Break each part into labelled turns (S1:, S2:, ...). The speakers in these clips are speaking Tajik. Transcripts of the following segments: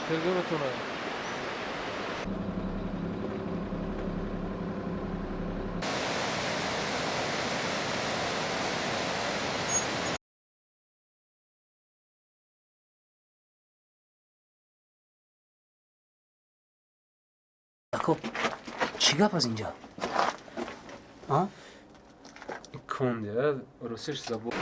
S1: Хеле метавонад.
S2: Ако, чӣ гап аз инҷа? А?
S1: Конде, русиш забор.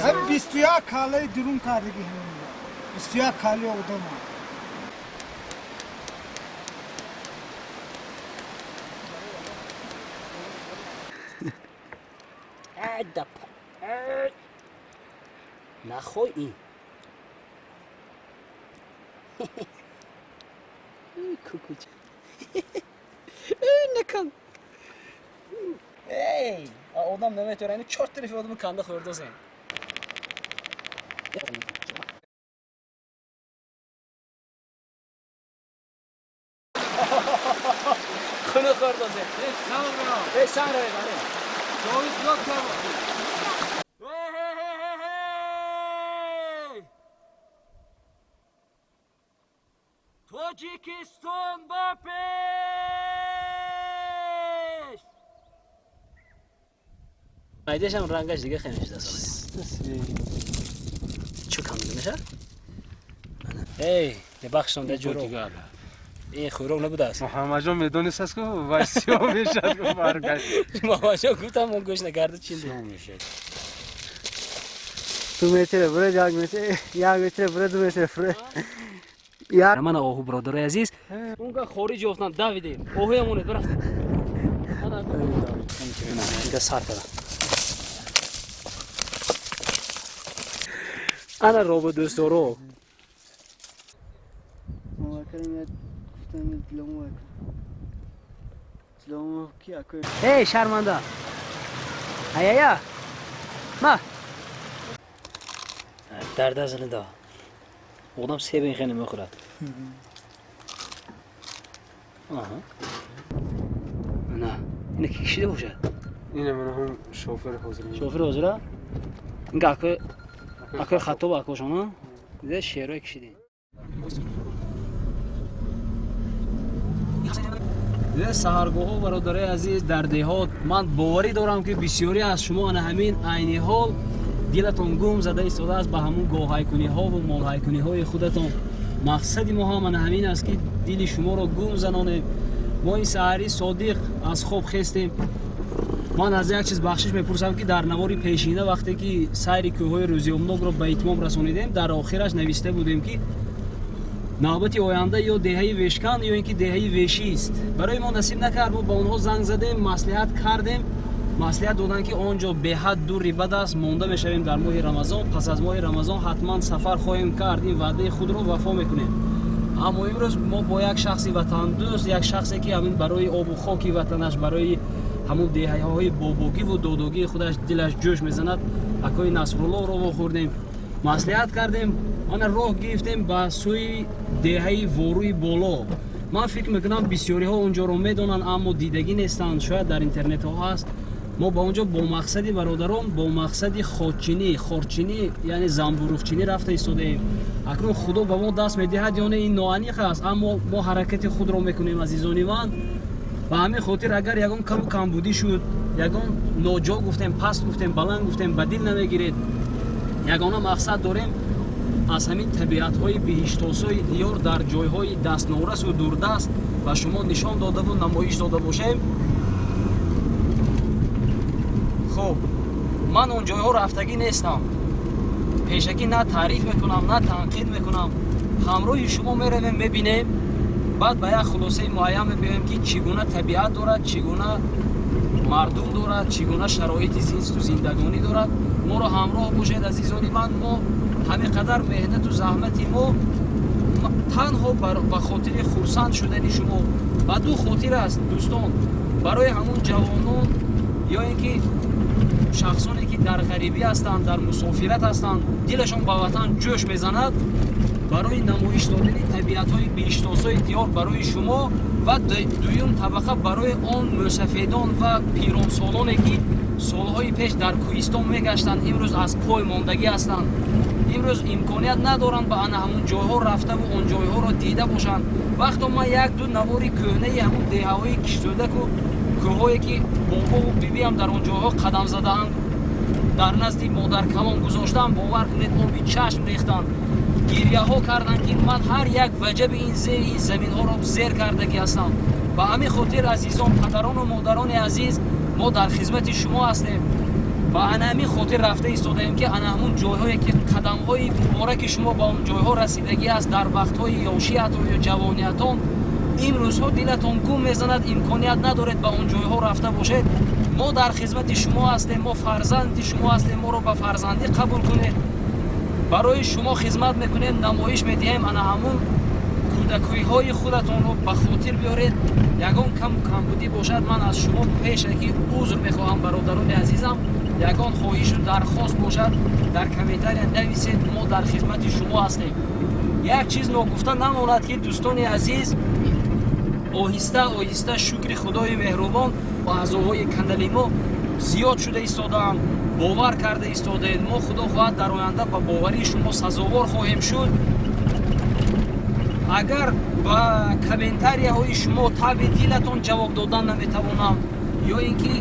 S3: Ҳам 21 калаи дурун кардагӣ ҳамин. 21 калаи одама.
S2: Нахой ин. Кукуч. Накан. Эй, одам наметавонад, ин чор тарафи одамро канда хӯрдозем. Хуна хӯрдозем. Эй, санг равед, аре. Тоҷикистон ба пеш! Майдашам рангаш дига хеле мешудааст. Чӯ кам меша? Эй, бахшон да ҷуро. Ин хӯрок набудааст.
S1: Муҳаммадҷон медонист аст, ку вай сиёҳ мешад, ку баргашт.
S2: Муҳаммадҷон гуфтам, мо гӯш накарда чинди.
S4: 2 метр бура, 1 метр, 1 метр бура, 2 метр бура.
S2: Мана оҳу, бародарои азиз. Унга хориҷ ёфтан давидем. Оҳуям монед, бирафтем. Инга сар кардам. Ана робо дӯстдоро. Эй, шарманда. Аяя. Ма. Дард аз да. Одам себин хеле мехӯрад. Аҳа. На, ина ки кишида бошад?
S1: Ина мана ҳам шофери ҳозир.
S2: Шофери ҳозира? Инга акои акои хатоб акошон, а? Дида шеърое кишидем. Дида саҳаргоҳҳо, бародарои азиз, дар деҳот ман боварӣ дорам, ки бисёре аз шумо ана ҳамин айни ҳол дилатон гум зада истодааст ба ҳамун гоҳҳайкуниҳову молҳайкуниҳои худатон. Мақсади мо ҳам ана ҳамин аст, ки дили шуморо гум занонем. Мо ин саҳари содиқ аз хоб хестем. Ман аз як чиз бахшиш мепурсам, ки дар навори пешина, вақте ки сайри кӯҳҳои рӯзиёмнокро ба итмом расонидем, дар охираш нависта будем, ки навбати оянда ё деҳаи Вешкан, ё ин ки деҳаи Вешист. Барои мо насиб накард, мо ба онҳо занг задем, маслиҳат кардем. Маслиҳат доданд, ки он ҷо беҳад дури бад аст, монда мешавем дар моҳи Рамазон. Пас аз моҳи Рамазон ҳатман сафар хоҳем кард, ин ваъдаи худро вафо мекунем. Аммо имрӯз мо бо як шахси ватандӯст, як шахсе, ки ҳамин барои обу хоки ватанаш, барои ҳамун деҳаҳои бобогиву додогии худаш дилаш ҷӯш мезанад, акои Насруллоҳро вохӯрдем, маслиҳат кардем, ана роҳ гирифтем ба сӯи деҳаи Ворӯи Боло. Ман фикр мекунам, бисёриҳо он ҷоро медонанд, аммо дидагӣ нестанд, шояд дар интернетҳо ҳаст. Мо ба он ҷо бо мақсади, бародарон, бо мақсади ходчинӣ, хорчинӣ, яъне замбуруғчинӣ рафта истодаем. Акнун Худо ба мо даст медиҳад ё не, ин ноаниқ аст, аммо мо ҳаракати худро мекунем, азизони ман. Ба ҳамин хотир агар ягон каму камбудӣ шуд, ягон ноҷо гуфтем, паст гуфтем, баланд гуфтем, ба дил намегиред. Ягона мақсад дорем аз ҳамин табиатҳои биҳиштосои диёр дар ҷойҳои дастнорасу дурдаст ба шумо нишон додаву намоиш дода бошем. Хуб, ман он ҷойҳо рафтагӣ нестам. Пешакӣ на таъриф мекунам, на танқид мекунам. Ҳамроҳи шумо меравем, мебинем, баъд ба як хулосаи муайян мебиёем, ки чӣ гуна табиат дорад, чӣ гуна мардум дорад, чӣ гуна шароити зинсту зиндагонӣ дорад. Моро ҳамроҳ бошед, азизони ман. Мо ҳамин қадар меҳнату заҳмати мо танҳо ба хотири хурсанд шудани шумо, ба ду хотир аст, дӯстон. Барои ҳамун ҷавонон ё ин ки шахсоне, ки дар ғарибӣ ҳастанд, дар мусофират ҳастанд, дилашон ба ватан ҷӯш мезанад. Барои намоиш додани табиатҳои биҳиштосои диёр барои шумо ва дуюм табақа барои он мӯсафедон ва пиронсолоне, ки солҳои пеш дар кӯҳистон мегаштанд, имрӯз аз пой мондагӣ ҳастанд, имрӯз имконият надоранд ба ана ҳамун ҷойҳо рафтаву он ҷойҳоро дида бошанд. Вақто ман як-ду навори кӯҳнаи ҳамун деҳаҳои киштӯдаку кӯҳҳое, ки бобову бибиам дар он ҷойҳо қадам задаанд, дар назди модаркалон гузоштам, бовар кунед, оби чашм рехтанд, гирьяҳо карданд, ки ман ҳар як ваҷаби ин зери ин заминҳоро зер кардагӣ ҳастам. Ба ҳамин хотир, азизон, падарону модарони азиз, мо дар хизмати шумо ҳастем. Ба ана ҳамин хотир рафта истодаем, ки ана ҳамун ҷойҳое, ки қадамҳои мубораки шумо ба он ҷойҳо расидагӣ аст дар вақтҳои ёшиятон ё ҷавониятон, имрӯзҳо дилатон гум мезанад, имконият надоред ба он ҷойҳо рафта бошед. Мо дар хизмати шумо ҳастем, мо фарзанди шумо ҳастем, моро ба фарзандӣ қабул кунед. Барои шумо хизмат мекунем, намоиш медиҳем. Ана ҳамун кӯдакиҳои худатонро ба хотир биёред. Ягон каму камбудӣ бошад, ман аз шумо пешакӣ узр мехоҳам, бародарони азизам. Ягон хоҳишу дархост бошад, дар комментария нависед, мо дар хизмати шумо ҳастем. Як чиз ногуфта намонад, ки, дӯстони азиз, оҳиста оҳиста, шукри Худои меҳрубон, аъзоҳои канали мо зиёд шуда истодаанд. Бовар карда истодаед, мо, Худо хоҳад, дар оянда ба боварии шумо сазовор хоҳем шуд. Агар ба комментарияҳои шумо таби дилатон ҷавоб додан наметавонам, ё ин ки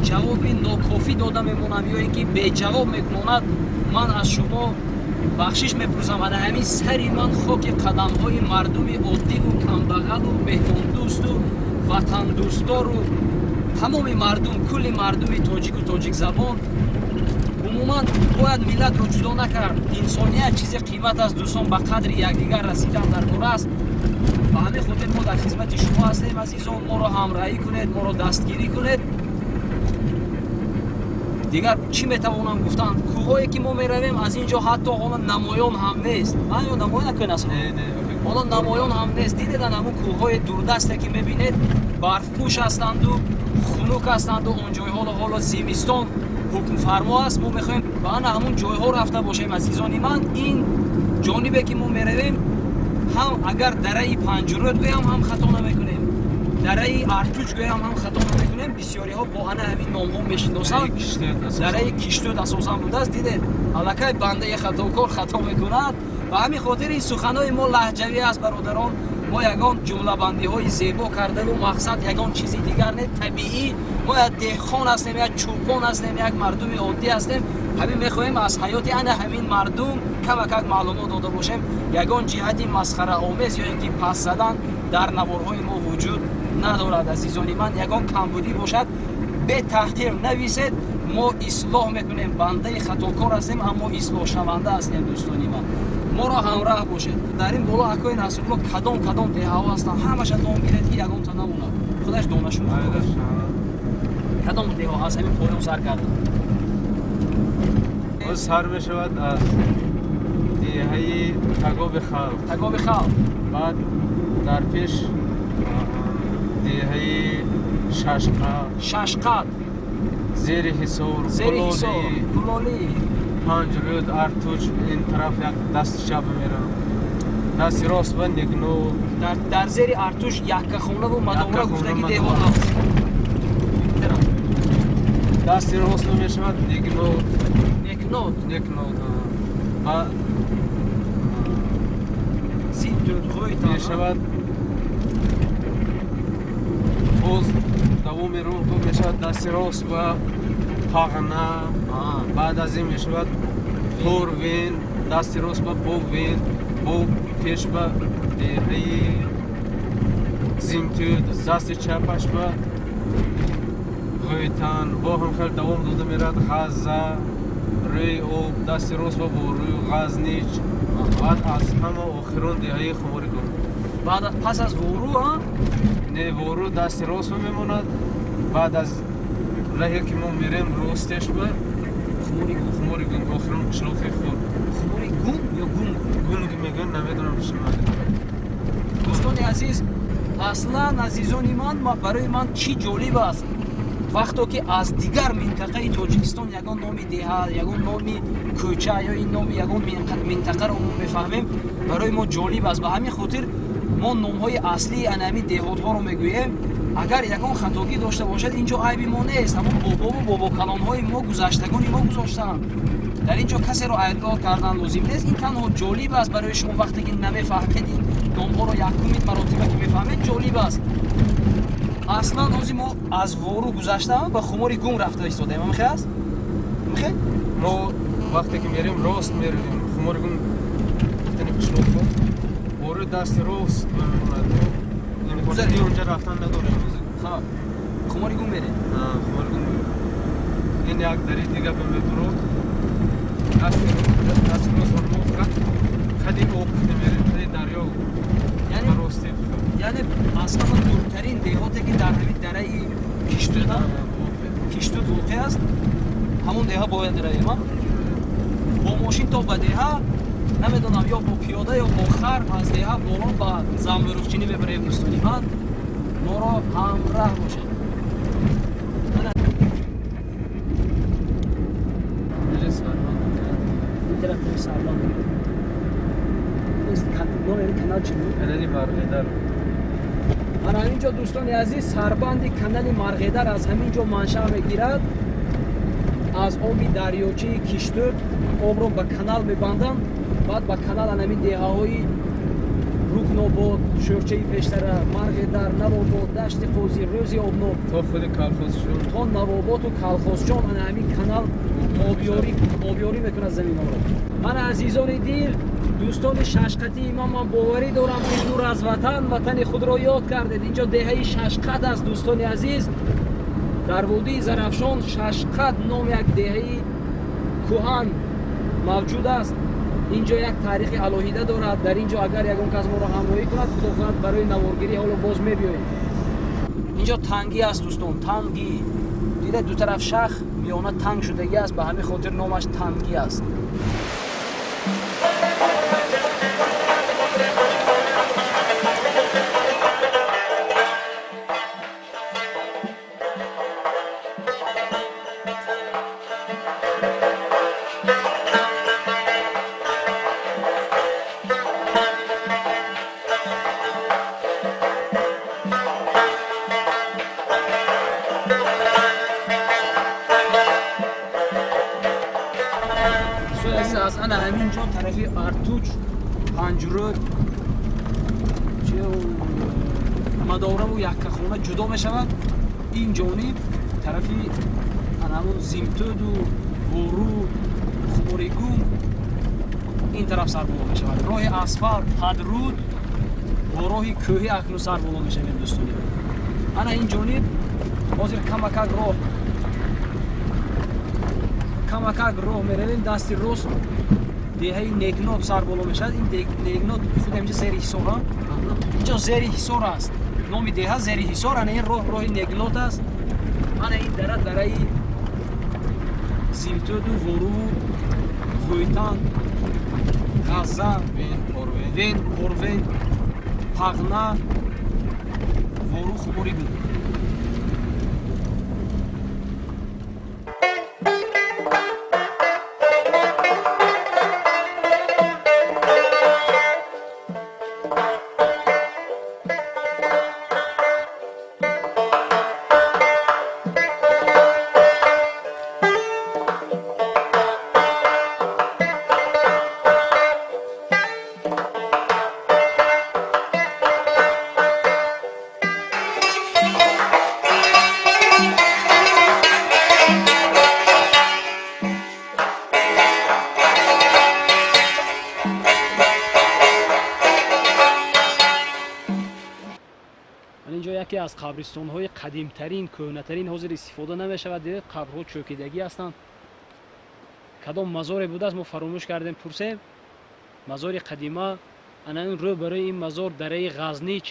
S2: ҷавоби нокофӣ дода мемонам, ё ин ки беҷавоб мемонад, ман аз шумо бахшиш мепурсам. Ана ҳамин сари ман хоки қадамҳои мардуми оддиву камбағалу меҳмондӯсту ватандӯстдору тамоми мардум, кулли мардуми тоҷику тоҷикзабон. Умуман бояд миллатро ҷудо накард. Инсоният чизе қимат аст, дӯстон, ба қадри якдигар расидан дар кор аст. Ба ҳамин хотир мо дар хизмати шумо ҳастем, азизон. Моро ҳамроҳӣ кунед, моро дастгирӣ кунед. Дигар чӣ метавонам гуфтан? Кӯҳое ки мо меравем, аз ин ҷо ҳатто ҳоло намоён ҳам нест. Ё намоён накунед асло, ҳоло намоён ҳам нест. Дидедан, ҳамун кӯҳҳои дурдасте, ки мебинед, барфпӯш ҳастанду хунук ҳастанду он ҷойҳо ҳоло зимистон ҳукмфармо аст. Мо мехоҳем ба ана ҳамун ҷойҳо рафта бошем, азизони ман. Ин ҷонибе, ки мо меравем, ҳам агар дараи Панҷрӯд гӯям, ҳам хато намекунем, дараи Артуч гӯям, ҳам хато намекунем. Бисёриҳо бо ана ҳамин номҳо мешиносанд. Дараи Киштӯд асосан будааст. Дидед, аллакай бандаи хатокор хато мекунад. Ба ҳамин хотир ин суханои мо лаҳҷавӣ аст, бародарон. Мо ягон ҷумлабандиҳои зебо кардаву мақсад ягон чизи дигар не, табиӣ. Мо як деҳқон ҳастем, як чӯпон ҳастем, як мардуми оддӣ ҳастем. Ҳамин мехоҳем аз ҳаёти ана ҳамин мардум камакак маълумот дода бошем. Ягон ҷиҳати масхараомез ё ин ки пас задан дар наворҳои мо вуҷуд надорад, азизони ман. Ягон камбудӣ бошад, бетаҳқир нависед, мо ислоҳ мекунем. Бандаи хатокор ҳастем, аммо ислоҳшаванда ҳастем, дӯстони ман. Моро ҳамроҳ бошед. Дар ин боло, акои Насрулло, кадом кадом деҳаҳо ҳастанд, ҳамаша ном гиред, ки ягонта намонад. Худаш донашуд. Кадом деҳо аз ҳамин поён сар карда?
S1: Сар мешавад аз деҳаи Тагоби Халқ.
S2: Тагоби Халқ.
S1: Баъд дар пеш деҳаи Шашқад.
S2: Шашқад.
S1: Зери Ҳисор.
S2: Зери Ҳисор, Кулолӣ.
S1: Панҷрӯд, Артуч, ин тараф як дасти чап мерам, дасти рост ба Нигно.
S2: Дар зери Артуш Яккахонаву Мадовра гуфтаги деҳот аст.
S1: Дасти рост мешавад Нигно.
S2: Некнот.
S1: Некнот ва
S2: Зиддудғӯй
S1: мешавад. Боз давоми роҳ мешавад дасти рост ба Пағна. Баъд аз ин мешавад Торвен, дасти рост ба Бовен, бо пеш ба деҳаи Зимтӯд, дасти чапаш ба Ғӯйтан. Бо ҳам хел давом дода меравад: Ғазза, Рӯи Об, дасти рост ба Борӯ, Ғазнич, баъд аз ҳама охирон деҳаи Хуморигон.
S2: Баъд пас аз Вору?
S1: Не, Вору дасти рост ба мемонад. Баъд аз раҳе, ки мо мерем, ростеш ба
S2: Хуморигун.
S1: Хуморигун, охирон қишлоқи худ.
S2: Хуморигун ё Гунг?
S1: Гунг мегӯянд, намедонам чӣ.
S2: Дӯстони азиз, аслан, азизони ман, барои ман чӣ ҷолиб аст, вақто ки аз дигар минтақаи Тоҷикистон ягон номи деҳа, ягон номи кӯча ё ин номи ягон минтақаро мо мефаҳмем. Барои мо ҷолиб аст. Ба ҳамин хотир мо номҳои аслии ана ҳамин деҳотҳоро мегӯем. Агар ягон хатогӣ дошта бошад, ин ҷо айби мо нест. Ҳамон бобову бобокалонҳои мо, гузаштагони мо гузоштаанд. Дар ин ҷо касеро айбдор кардан лозим нест. Ин танҳо ҷолиб аст барои шумо, вақте ки намефаҳмед ин номҳоро, якумин маротиба ки мефаҳмед, ҷолиб аст. Аслан ҳозир мо аз Вору гузаштаам, ба Хумори Гум рафта истодаем. Амихе аст? Амихе?
S1: Мо вақте ки мерем, рост меравем. Хумори Гум гуфтани қишлоқ буд. Вору дасти рост мемонад. Гузари онҷа рафтан надорем.
S2: Ха. Хумори Гум мерем.
S1: Хумори Гум. Ин як дари дига ба мебурод. Дасти рост мо фақат хади об мерем, хади дарё.
S2: Яъне
S1: рости.
S2: Яъне аз ҳама дуртарин деҳоте ки дар ҳамин дараи Киштуд воқеъ аст, ҳамон деҳа бояд равем. Бо мошин то ба деҳа намедонам, ё бо пиёда, ё бо хар аз деҳа боло ба Замбурухчинӣ мебарем. Дӯстони ман, моро ҳамраҳ бошед.
S1: Канали Марғедар.
S2: Ана ҳамин ҷо, дӯстони азиз, сарбанди канали Марғедар аз ҳамин ҷо маншаъ мегирад. Аз оби дарёчаи Киштуд обро ба канал мебанданд, баъд ба канал ана ҳамин деҳаҳои Рукнобод, Шӯрчаи пештара, Марғедар, Навобод, Дашти Қозӣ, Рӯзи Обноб
S1: то худи Калхозчон,
S2: то Навоботу Калхозчон ана ҳамин канал обёрӣ мекунад заминҳоро. Ман, азизони дил, дӯстони шашқатии ма, ман боварӣ дорам, ки дур аз ватан ватани худро ёд кардед. Инҷо деҳаи Шашқат аст, дӯстони азиз, дар водии Зарафшон Шашқат ном як деҳаи кӯҳан мавҷуд аст. Инҷо як таърихи алоҳида дорад. Дар ин ҷо агар ягон кас моро ҳамроҳӣ кунад, худо хоҳад, барои наворгирӣ ҳоло боз мебиёем. Инҷо тангӣ аст, дӯстон, тангӣ. Дида, ду тараф шах, миёна танг шудагӣ аст, ба ҳамин хотир номаш тангӣ аст. Аз ана ҳамин ҷо тарафи Артуч, Панҷрӯд, Мадораву Яккахона ҷудо мешавад. Ин ҷониб тарафи ана ҳамун Зимтӯду Вору, Хуморигум ин тараф сарболо мешавад. Роҳи асфалт Падруд бо роҳи кӯҳӣ акнун сарболо мешавем, дӯстони. Ана ин ҷониб ҳозир камакак роҳ меравем. Дасти рост деҳаи Негнот сарболо мешавад. Ин Негнот худ ҳаминҷо зери ҳисор, инҷо зери ҳисор аст. Номи деҳа зери ҳисор. Ана ин роҳ роҳи Негнот аст. Ана ин дара дараи Зимтӯду Воруву Ғӯйтан, Ғазза, Вен, Порвен, Пағна, Вору, Хуморигум. Яке аз қабристонҳои қадимтарин, кӯҳнатарин, ҳозир истифода намешавад. Дидед, қабрҳо чӯкидагӣ ҳастанд. Кадом мазоре будааст, мо фаромӯш кардем пурсем. Мазори қадима. Ана ин рӯ барои ин мазор дараи Ғазнич.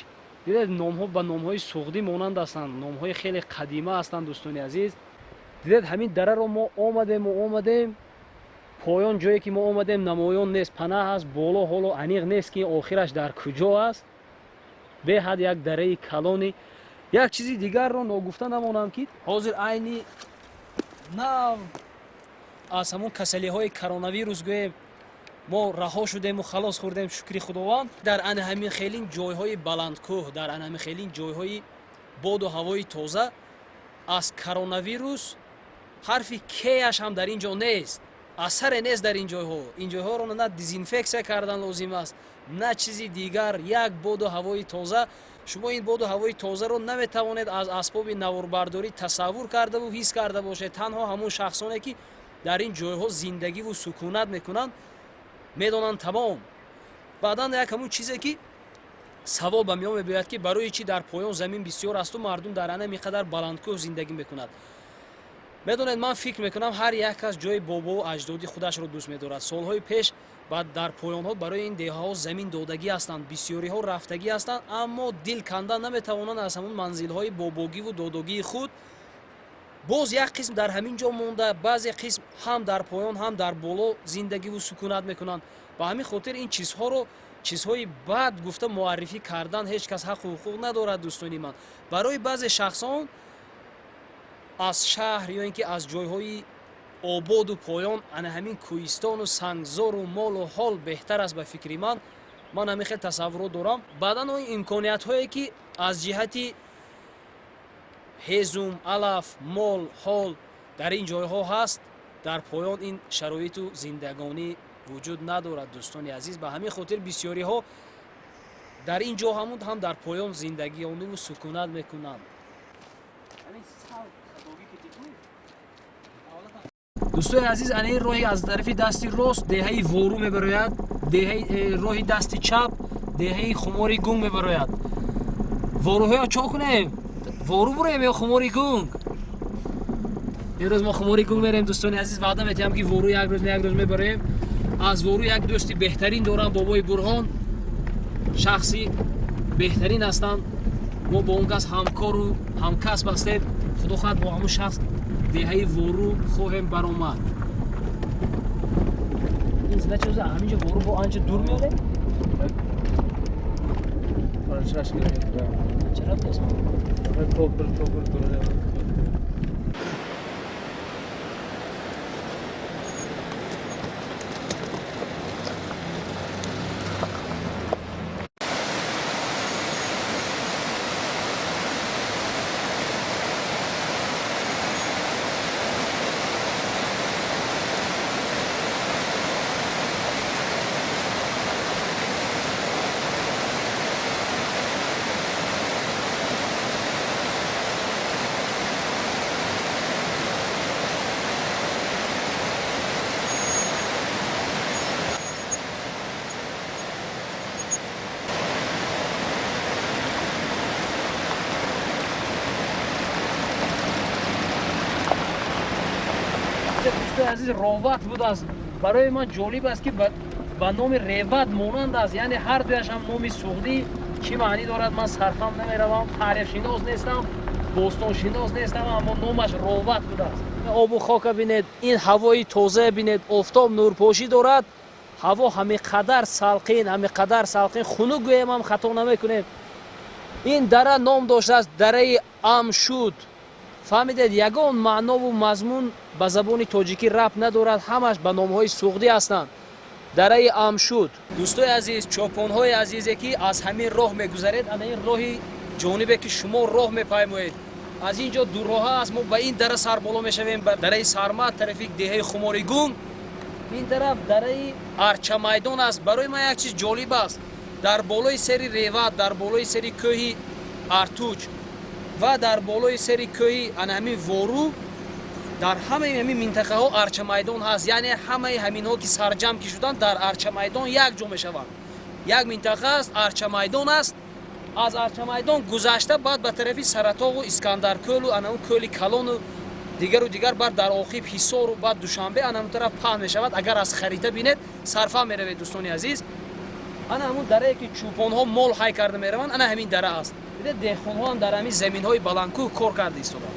S2: Дидед, номҳо ба номҳои суғдӣ монанд ҳастанд, номҳои хеле қадима ҳастанд, дӯстони азиз. Дидед, ҳамин дараро мо омадему омадем, поён ҷое ки мо омадем намоён нест, панаҳ аст, боло ҳоло аниқ нест, ки охираш дар куҷо аст. Беҳад як дараи калони. Як чизи дигарро ногуфта намонам, ки ҳозир айни нав аз ҳамон касалиҳои коронавирус гӯем Мо раҳо шудему халос хӯрдем, шукри Худованд. Дар ана ҳамин хелин ҷойҳои баландкӯҳ, дар ана ҳамин хелин ҷойҳои боду ҳавои тоза аз коронавирус ҳарфи кеяш ҳам дар ин ҷо нест, асаре нест дар ин ҷойҳо. Ин ҷойҳоро на дезинфексия кардан лозим аст, на чизи дигар. Як боду ҳавои тоза. Шумо ин боду ҳавои тозаро наметавонед аз асбоби наворбардорӣ тасаввур кардаву ҳис карда бошед. Танҳо ҳамун шахсоне, ки дар ин ҷойҳо зиндагиву сукунат мекунанд, медонанд тамом. Баъдан як ҳамун чизе, ки савол ба миён мебиёяд, ки барои чӣ дар поён замин бисёр асту мардум дар ана миқадар баландкӯҳ зиндагӣ мекунад? Медонед, ман фикр мекунам, ҳар як кас ҷои бобову аҷдоди худашро дӯст медорад. Солҳои пеш баъд дар поёнҳо барои ин деҳаҳо замин додагӣ ҳастанд, бисёриҳо рафтагӣ ҳастанд, аммо дил кандан наметавонанд аз ҳамун манзилҳои бобогиву додогии худ. Боз як қисм дар ҳамин ҷо монда, баъзе қисм ҳам дар поён, ҳам дар боло зиндагиву сукунат мекунанд. Ба ҳамин хотир ин чизҳоро чизҳои бад гуфта муаррифӣ кардан ҳеҷ кас ҳаққу ҳуқуқ надорад, дӯстони ман. Барои баъзе шахсон аз шаҳр ё ин ки аз ҷойҳои ободу поён ана ҳамин кӯҳистону сангзору молу ҳол беҳтар аст, ба фикри ман. Ман ҳамин хел тасаввурот дорам. Баъдан он имкониятҳое, ки аз ҷиҳати ҳезум, алаф, мол, ҳол дар ин ҷойҳо ҳаст, дар поён ин шароиту зиндагонӣ вуҷуд надорад, дӯстони азиз. Ба ҳамин хотир бисёриҳо дар ин ҷо ҳамун ҳам дар поён зиндагиониву сукунат мекунанд. Дӯстои азиз, ана ин роҳи аз тарафи дасти рост деҳаи Вору мебарояд, деҳаи роҳи дасти чап деҳаи Хумори Гунг мебарояд. Воруҳоя чо кунем? Вору буроем ё Хумори Гунг? Имрӯз мо Хумори Гунг мерем, дӯстони азиз. Ваъда метиҳам, ки Вору як рӯз на як рӯз мебароем. Аз Вору як дӯсти беҳтарин дорам, бобои Бурҳон, шахси беҳтарин ҳастанд. Мо бо он кас ҳамкору ҳамкасб ҳастем. Худо хоҳад, бо ҳамун шахс деҳаи Вору хоҳем баромад. Ин зина чиза ҳаминҷо Вору бо анча дур меорем?
S1: 56 километр.
S2: Чаро рафтааст?
S1: Топр, топр, дур.
S2: Дӯстои азиз, Роват будааст. Барои ман ҷолиб аст, ки ба номи Реват монанд аст, яъне ҳар дуяш ҳам номи суғдӣ. Чӣ маънӣ дорад, ман сарфам намеравам, таърихшинос нестам, бостоншинос нестам, аммо номаш Роват будааст. Обу хока бинед, ин ҳавои тоза бинед, офтоб нурпошӣ дорад, ҳаво ҳамиқадар салқин, ҳамиқадар салқин, хунук гӯем ҳам хато намекунем. Ин дара ном доштааст дараи Амшуд. Фаҳмидед, ягон маънову мазмун ба забони тоҷикӣ рабт надорад, ҳамаш ба номҳои суғдӣ ҳастанд. Дараи Амшуд. Дӯстои азиз, чопонҳои азизе, ки аз ҳамин роҳ мегузаред, ана ин роҳи ҷонибе, ки шумо роҳ мепаймоед, аз ин ҷо дуроҳа аст. Мо ба ин дара сарболо мешавем, ба дараи Сармад, тарафи деҳаи Хумори Гунг. Ин тараф дараи Арчамайдон аст. Барои ман як чиз ҷолиб аст: дар болои сери Реват, дар болои сери кӯҳи Артуч ва дар болои сери кӯҳи ана ҳамин Вору, дар ҳамаи ҳамин минтақаҳо Арчамайдон ҳаст. Яъне ҳамаи ҳаминҳо, ки сарҷамъ ки шуданд, дар Арчамайдон як ҷо мешаванд. Як минтақа аст, Арчамайдон аст. Аз Арчамайдон гузашта, баъд ба тарафи Саратоғу Искандаркӯлу ана он кӯли калону дигару дигар, баъд дар оқиб Ҳисору, баъд Душанбе, ана ҳамон тараф паҳн мешавад. Агар аз харита бинед, сарфаҳм меравед, дӯстони азиз. Ана ҳамун дарае, ки чӯпонҳо мол ҳай карда мераванд, ана ҳамин дара аст. Дидед, деҳқонҳо ҳам дар ҳамин заминҳои баландкӯҳ кор карда истоданд.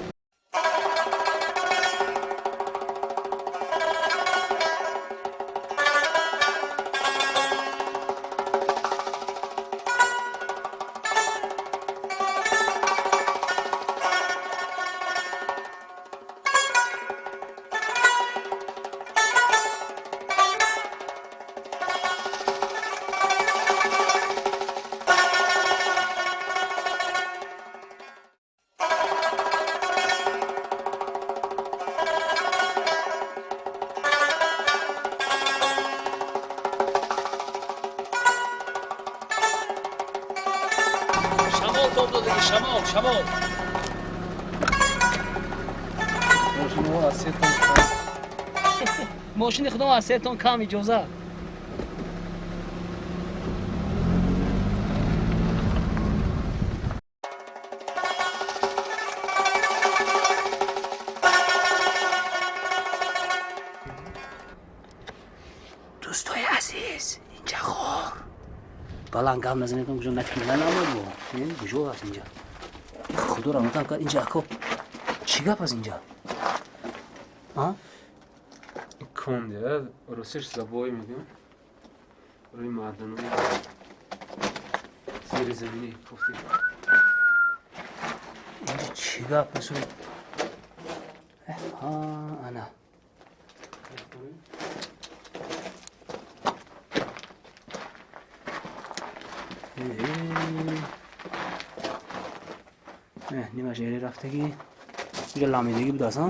S2: Тоб додагӣ, шамол, шамол.
S1: Мошинҳо аз 3 тонн кам.
S2: Мошини худо аз 3 тонн кам иҷоза. Дӯстои азиз, инҷа ғор. Баланд гап назанед, куҷо накунда намад бо. Куҷо аст инҷа? Худо раҳматам кард, инҷа ако чӣ гап аст инҷа? А?
S1: Кон да, русиш забой мегӯям. Рӯи маъданои зери заминӣ кофтӣ.
S2: Инҷа чӣ гап аст? Ҳа, ана. Нимаш эре рафтагӣ. Инҷа ламидагӣ будааст, а?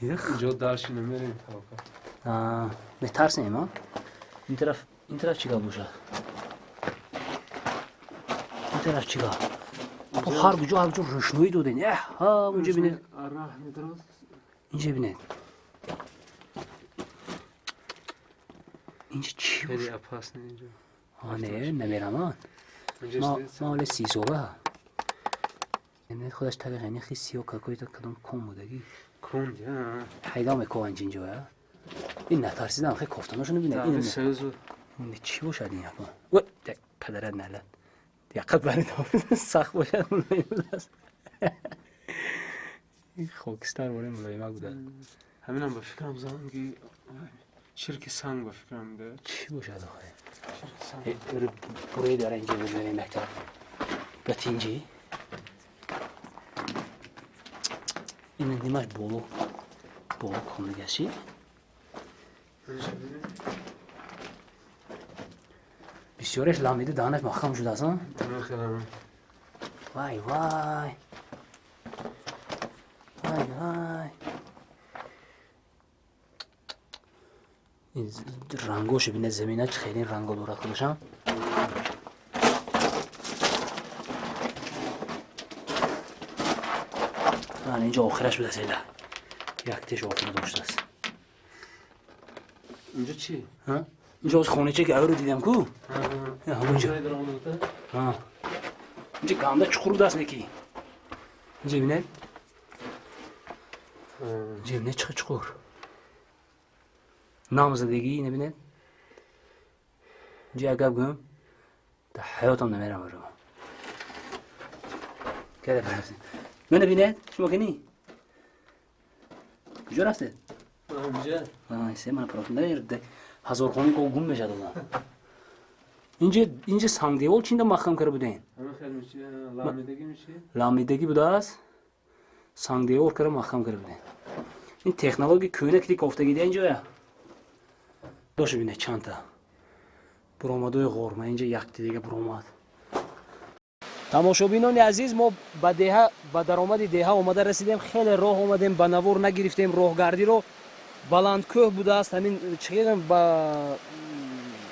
S1: Инҷо дальше намерем, таваккал.
S2: Метарсем, а? Ин тараф, ин тараф чӣ гап бошад? Ин тараф чӣ гап? Ҳар куҷо, ҳар куҷо рӯшноӣ доден. Эҳ, ҳа, унҷа бинед.
S1: Раҳ медорад.
S2: Инҷа бинед. Инҷа чӣ
S1: Хеле
S2: бошад?
S1: Опасно инҷо.
S2: А, не, намерам.
S1: Инҷа
S2: Ма ҳоле 30 сола. Бинед, худаш таги ғанихи сиё какой-то кадом кон будагӣ.
S1: Кон, я.
S2: Ҳайдам мекованҷ инҷо, я. Ин натарсидам, хе кофтаношону бинед.
S1: Ин
S2: Ин
S1: союзу.
S2: ин чӣ бошад ин яко? Ой, так падарат налат. Яқат бари сахт бошад, мулоим будааст. Ин хокистар бори мулоимак будааст.
S1: Ҳаминам ба фикрам занги чирки санг ба фикрам да.
S2: Чӣ бошад охе?
S1: Чирки санг.
S2: Бурои дара инҷа бибинем як тараф. Ба тинҷӣ. Ин нимаш боло. Боло кондагаши.
S1: Инҷа бинед.
S2: Бисёреш ламида, даҳанаш маҳкам шудааст, а?
S1: Ҳамин хелам.
S2: Вай, вай. Вай, вай. Ин рангошо бинед, замина чӣ хеле ранго дорад худашам. Ана инҷо охираш будааст эла. Яктеш охир доштааст.
S1: Инҷо чӣ?
S2: Ҳа? Инҷо оз хонача ки авро дидам ку? Ҳамонҷо. Ҳа. Инҷа ганда чуқур будааст неки. Инҷа бинед. Инҷа бинед, чӣ чуқур. Намзадагӣ ина бинед. Инҷа як гап гӯям, дар ҳаётам намерам баро. Када рафтем? Мена бинед, шумо кини? Куҷо рафтед?
S1: Инҷа.
S2: Се мана профил ҳазорхони ко гум мешад одам. Инҷа, инҷа сангдевол чинда маҳкам карда будем.
S1: Ҳамин хел меши, ламидагӣ меши.
S2: Ламидагӣ будааст, сангдевор карда маҳкам карда будем. Ин технология кӯҳна ки кофтагида инҷоя. Доша бинед, чандта буромадои ғор. Ма инҷа якти дига буромад. Тамошобинони азиз, мо ба деҳа, ба даромади деҳа омада расидем. Хеле роҳ омадем, ба навор нагирифтем роҳгардиро. Баландкӯҳ будааст ҳамин, чӣ ба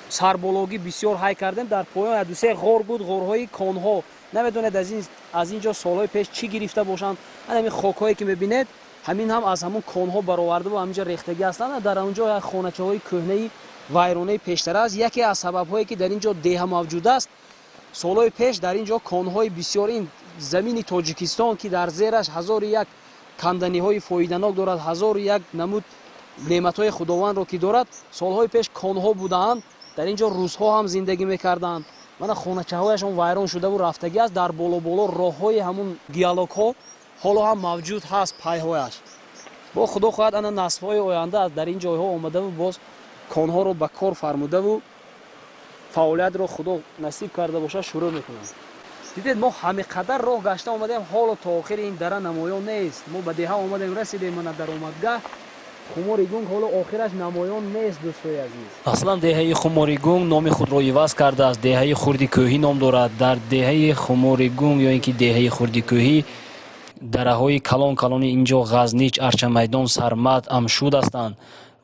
S2: сарбологӣ бисёр ҳай кардем. Дар поён як дусе ғор буд, ғорҳои конҳо. Намедонед, аз ин ҷо солҳои пеш чӣ гирифта бошанд. Ҳамин хокҳое ки мебинед, ҳамин ҳам аз ҳамун конҳо баровардаву ҳаминҷо рехтагӣ ҳастанд. Дар он ҷо як хоначаҳои кӯҳнаи вайронаи пештара аст. Яке аз сабабҳое ки дар ин ҷо деҳа мавҷуд аст, солҳои пеш дар ин ҷо конҳои бисёр. Ин замини Тоҷикистон, ки дар зераш ҳазору як канданиҳои фоиданок дорад, ҳазору як намуд неъматҳои худовандро ки дорад, солҳои пеш конҳо будаанд. Дар ин ҷо русҳо ҳам зиндагӣ мекарданд. Мана хоначаҳояшон вайрон шудаву рафтагӣ аст. Дар боло-боло роҳҳои ҳамун геологҳо ҳоло ҳам мавҷуд ҳаст, пайҳояш. Бо худо хоҳад, ана наслҳои оянда дар ин ҷойҳо омадаву боз конҳоро ба кор фармудаву фаъолиятро, худо насиб карда бошад, шурӯъ мекунанд. Дидед, мо ҳамин қадар роҳ гашта омадем, ҳоло то охири ин дара намоён нест. Мо ба деҳа омадем, расидем, мана даромадгаҳ Хумори Гунг ҳоло охираш намоён нест, дӯстои азиз. Аслан деҳаи Хумори Гунг номи худро иваз кардааст, деҳаи Хурди Кӯҳӣ ном дорад. Дар деҳаи Хумори Гунг ё ин ки деҳаи Хурди Кӯҳӣ дараҳои калон калони инҷо Ғазнич, Арчамайдон, Сармад, Амшуд ҳастанд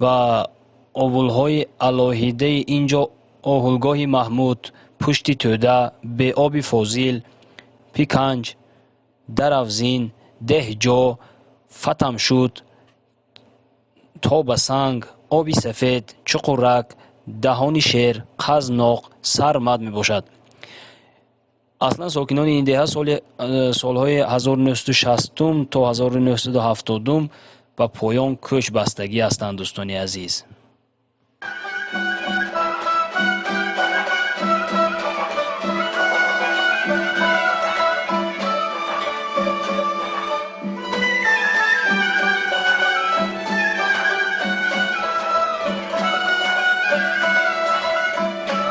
S2: ва овулҳои алоҳидаи инҷо. Оҳулгоҳи Маҳмуд, Пушти Тӯда, Беоби Фозил, Пиканҷ, Даравзин, Деҳҷо, Фатамшуд, Тобасанг, Оби Сафед, Чуқурак, Даҳони Шер, Қазноқ, Сармад мебошад. Аслан сокинони ин деҳа солҳои 1960 то 1970 ба поён кӯч бастагӣ ҳастанд, дӯстони азиз.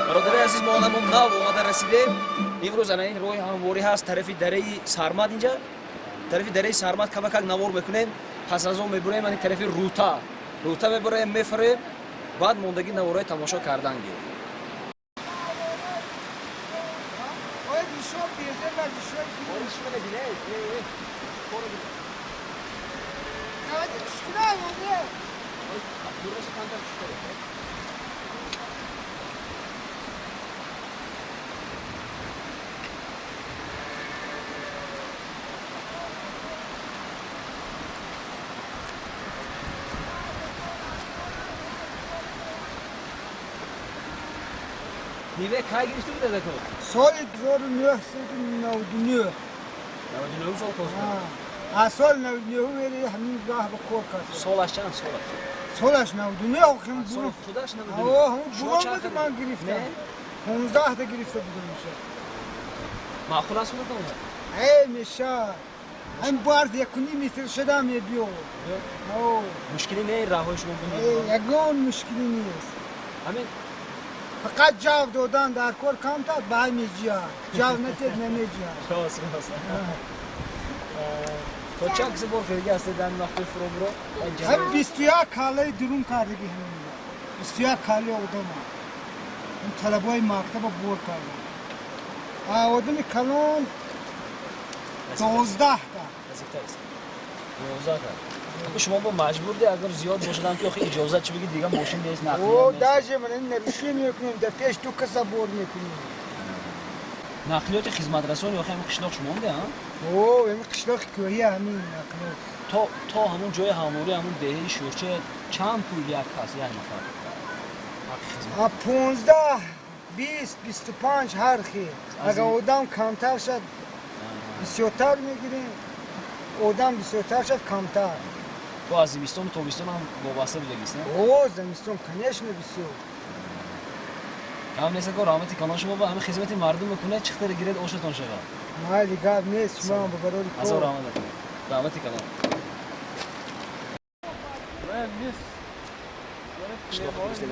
S2: Бародари азиз, мо ҳамон нав омада расидем. Имрӯз ана ин роҳи ҳамворӣ ҳаст тарафи дараи Сармад. Инҷа тарафи дараи Сармад камакак навор мекунем, пас аз он мебурем ани тарафи Рута, Рута мебурем, мефарем, баъд мондагӣ наворҳои тамошо кардан гир. Миве кай гирифта буд адако?
S3: Соли 1999.
S2: 99 сол кор.
S3: А соли 99 мери ҳамин роҳ ба кор кард.
S2: Солаш чанд солаш?
S3: Солаш 99 хим
S2: буд. Худаш 99.
S3: О, ҳам буд, ман гирифтам. 15 та гирифта будам меша.
S2: Маъқул аст худатон?
S3: Эй меша. Ҳам бард 1.5 метр шуда мебиё. О,
S2: мушкилӣ не роҳҳои шумо буд?
S3: Эй, ягон мушкилӣ нест.
S2: Ҳамин
S3: фақат ҷав додан дар кор камтар ба меҷия. Ҷав натед намеҷия.
S2: Рост, рост. То чанд киса бор ферги ҳастед дар вақти фуробро?
S3: Ҳам 21 калаи дурун кардагӣ ҳамин. 21 калаи одама. Ҳам талабои мактаба бор кардам. А одами калон 12 та.
S2: 12 та. Шумо бо маҷбур де агар зиёд бошадам ки охи иҷозат чӣ бигӣ, дига мошин нест, нақлиёт
S3: нест. О, даже ман нарушение мекунем, да пеш ду каса бор мекунем.
S2: Нақлиёти хизматрасони охи ҳамин қишлоқ шумо омде, а?
S3: О, ҳамин қишлоқи кӯҳӣ ҳамин нақлиёт.
S2: То ҳамон ҷои ҳамворӣ, ҳамон деҳаи Шӯрча чанд пул як кас, як нафар?
S3: А 15, 20, 25 ҳар хел. Агар одам камтар шад, бисёртар мегирем, одам бисёртар шад, камтар.
S2: То аз зимистону тобистон ҳам вобаста будагист, не?
S3: О, зимистон, конечно, бисёр.
S2: Ҳам нест, ко раҳмати калон шумо ба ҳамин хизмати мардум мекунед, чӣ хеле гиред ошатон шавад.
S3: Майли, гап нест, шумо ҳам ба барори кор.
S2: Азор раҳмат. Раҳмати калон. Қишлоқ гирифтед,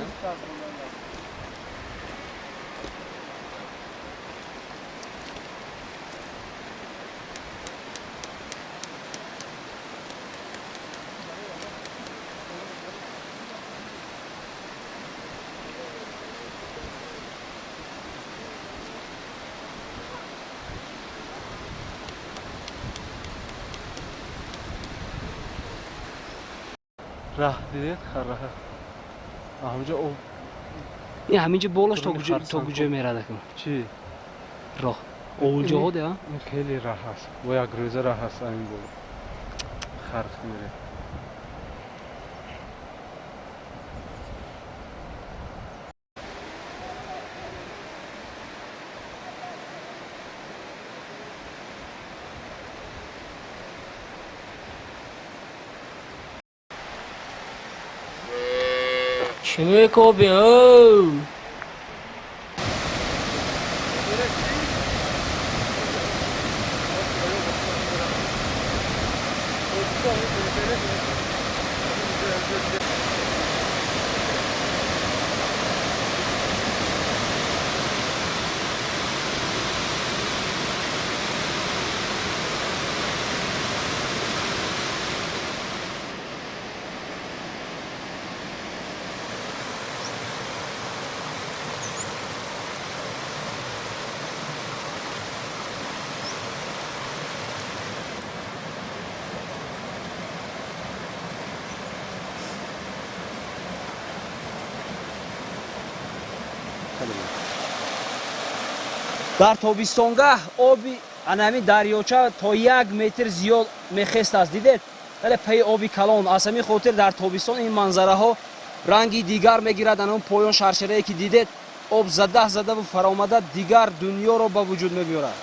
S1: Раҳ дидед, харраҳа. Ҳаминҷо об.
S2: Ин ҳаминҷо болаш то куҷо мерад акун?
S1: Чӣ?
S2: Роҳ. Овулҷоҳо де, а?
S1: Ин хеле раҳ аст. Бо як рӯза раҳ аст ҳамин боло. Харх меред.
S2: Чӣ мекобӣ, о? Дар тобистонгоҳ оби ана ҳамин дарёча то 1 метр зиёд мехестааст. Дидед, вале пайи оби калон. Аз ҳамин хотир дар тобистон ин манзараҳо ранги дигар мегирад. Ана он поён шаршарае ки дидед, об зада задаву фаромада дигар дунёро ба вуҷуд мебиёрад.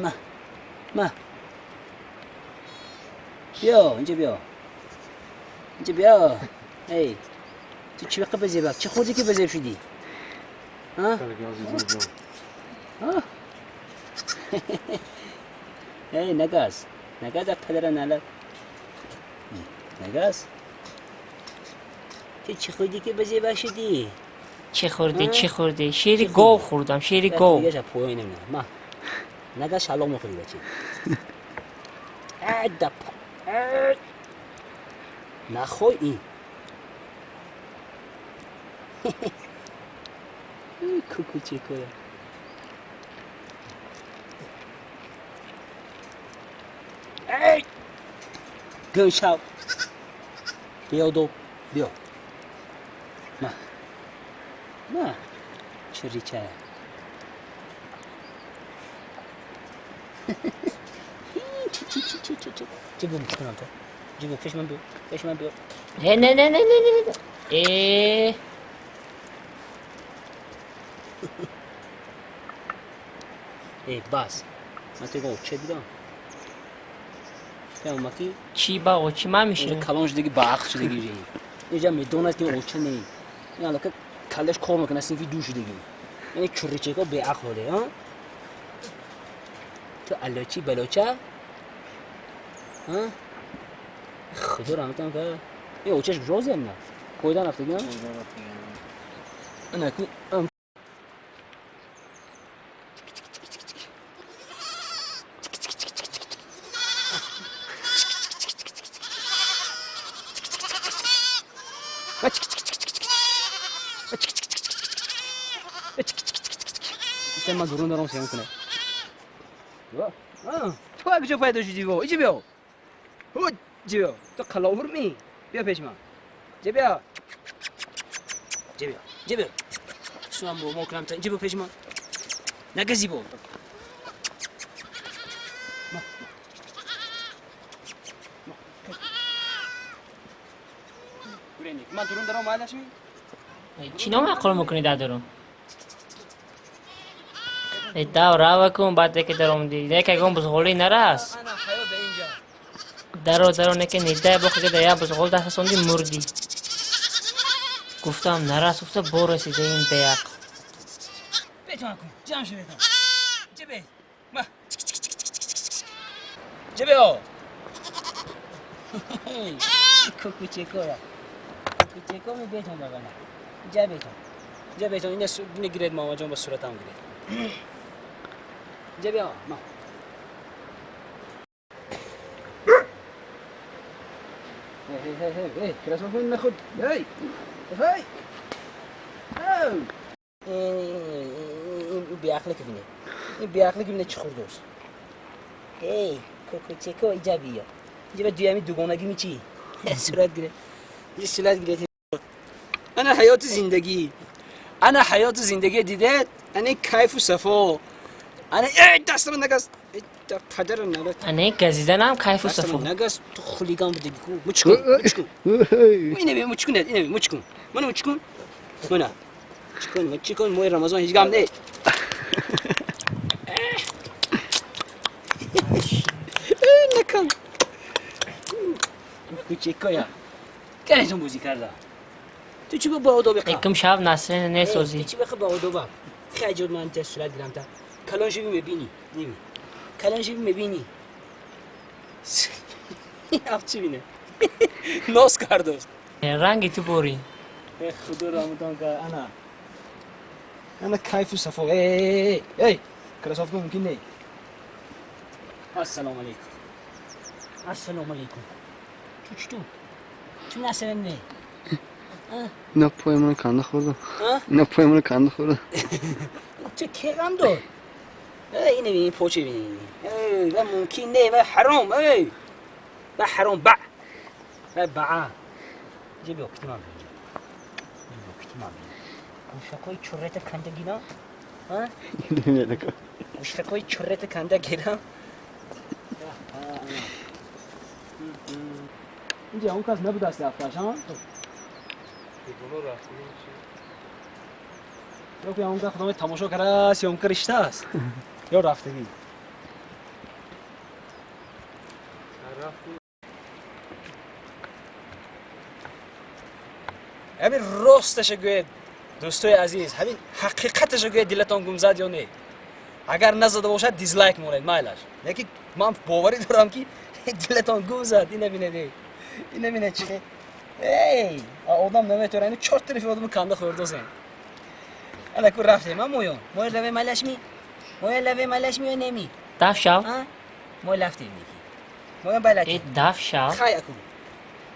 S2: ма ма биё инҷа, биё инҷа, биё. Эй, ту чӣ вақта безебак? Чӣ хӯрдӣ ки безеб шудӣ? А? А? Эй, нагаз, нагаз, аз падара налат, нагаз. Ту чӣ хӯрдӣ ки безебак шудӣ?
S5: Чӣ хӯрдӣ, чӣ хӯрдӣ? Шири гов хӯрдам, шири гов.
S2: Дигаша поён намена. Ма нагаз, шалоқ мехӯрӣ, бачи. Ай, дапа нахой ин кукучекоя. Эй, гум шав, биёдоб, биё. Ма, ма, чиричая. Чӣ гум кунам? То ҷибу пеш ман биё, пеш ман биё.
S5: Не, не, не, не, не, не, э.
S2: Эй, бас, ман то оча дидам. Фаҳмаки?
S5: Чӣ ба очи ман мешавад?
S2: Калон шудагӣ, ба ақл шудагӣ, инҷа медонад ки оча не. Ин аллака каллаш кор мекунад, синфи ду шудагӣ. Яъне чурричако беақл ҳоле, а ту аллочи балоча. Худо раҳматам кард. Ин очаш куҷо на койдан рафтагӣ? Ана ку. Ман дурун дорам, сеюм кунад. Ту куҷо пайдо шудӣ? Во, иҷи биё, ҷи биё. Ту қаловур ми? Биё пеши ман, ҷи биё, ҷи биё, ҷи биё. Сунам бо мо кунам. Ҷи биё пеши ман, нагази бо. Ман дурун даром, майлаш ми?
S5: Чӣ номаъқул мекунӣ дар дурун? Дав рава кун, баъд яке даромадӣ. Нек ягон бузғолӣ нарас. Даро, даро, неке нидай бохи дар як бузғол даст расондӣ, мурдӣ. Гуфтам нарас, гуфта бо расида ин беақл.
S2: Бетон кун, ҷамъ шуд, бетон. Ҷибе. Ма. Ҷибе о. Кукучекоя. Кукучеко ми бетон багана. Ҷа бетон. Ҷа бетон, ина гиред, мамаҷон, ба суратам гиред. Ҷа биё, ма. Hey, hey, hey, hey, кроссовка нахуд. Эй! Эй! Оу! Ин беақле ки бинед. Ин беақле ки бинед, чӣ хурдост. Эй, кукучеко, иҷа биё. Иҷа ба дуями дугонагӣ ми чӣ? Сурат гиред. Иҷа сурат гиред. Ана ҳаёти зиндагӣ. Ана ҳаёти зиндагӣ, дидед? Ана кайфу сафо. Ана эй, дастама нагаз. Падара налат.
S5: Ана газиданам кайфу сафо.
S2: Нагаз, ту хулиган будагӣ ку. Муч кун, муч кун. Инами муч кун, инами муч кун. Мана муч кун. Мана. Муч кун, муч кун, моҳи Рамазон ҳеҷ гам не. Накун. Кучекоя. Канетон бозӣ карда. Ту чӣ ба одоби қа?
S5: Якум шаб насрин несозӣ.
S2: Ту чӣ ба одоба? Хеле ҷод ман та сурат гирам та. Калон шуви мебинӣ. Неби. Калон шуви мебинӣ. Аф чӣ бине? Нос кардост.
S5: Ранги ту борӣ.
S2: Худо раҳматон кард. Ана. Ана кайфу сафо. Эй, эй, кроссовка мумкин не. Ассалому алейкум. Ассалому алейкум. Ту чӣ ту? Ту насрин не?
S4: Ина пои мана канда хӯрдам. Ина пои мана канда хӯрдам.
S2: Ту ки ғам дор? Эй, ин ин почи бин. Эй, ва мумкин не, ва ҳаром, эй. Ва ҳаром ба. Ва баа. Ҷиби окитима бин. Ҷиби окитима бин. Гӯшакҳои чуррета канда гирам? Ҳа? Гӯшакҳои чуррета канда гирам? Инҷа он кас набудаст рафташ, ҳа? Ё ки он кас худо тамошо кардааст, ё он ка риштааст, ё рафтагӣ. Ҳамин росташа гӯед, дӯстои азиз, ҳамин ҳақиқаташа гӯед, дилатон гум зад ё не? Агар назада бошад, дизлайк монед, майлаш. Лекин ман боварӣ дорам, ки дилатон гум зад. Ина бинед, эй. Ина бинед чи. Эй, одам наметавонад, ин чор тарафи одамро канда хӯрдозем. Ана ку рафтем, а моён? Моё лаве малашми? Моё лаве малашми ё неми?
S5: Даф шав.
S2: А? Мо лафтем неки. Моё балати.
S5: Э, даф шав.
S2: Хай аку.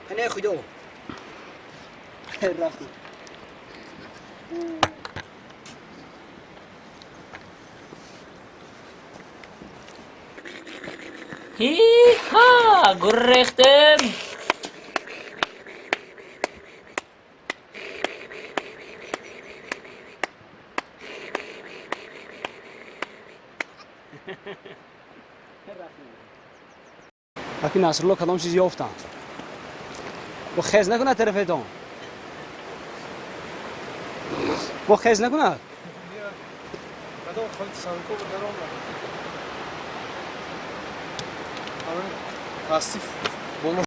S2: Панаи худо. Рафтем.
S5: Ҳи-ҳа, гурехтем.
S2: Аки Насрулло кадом чиз ёфтанд? Бо хез накунад тарафетон? Бо хез накунад?
S1: Кадом халти санко даромад. Тасдиф боло.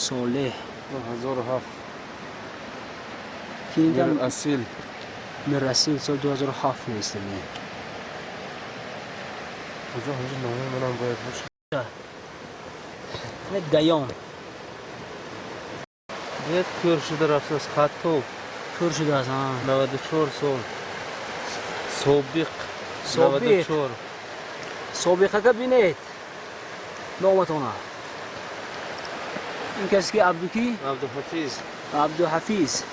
S2: Солеҳ.
S1: 2007.
S2: Ки ин
S1: Мир Асил.
S2: Мирасил соли 2007 нест не.
S1: Куҷо ҳозир номи манам бояд бошад.
S2: Не Даян.
S1: Бояд кӯр шуда рафтааст, Хаттоб.
S2: Кӯр шудааст, а.
S1: 94 сол. Собиқ.
S2: Собиқ.
S1: 94.
S2: Собиқака бинед. Номатона. Ин касе ки Абду ки?
S1: Абдуҳафиз.
S2: Абдуҳафиз.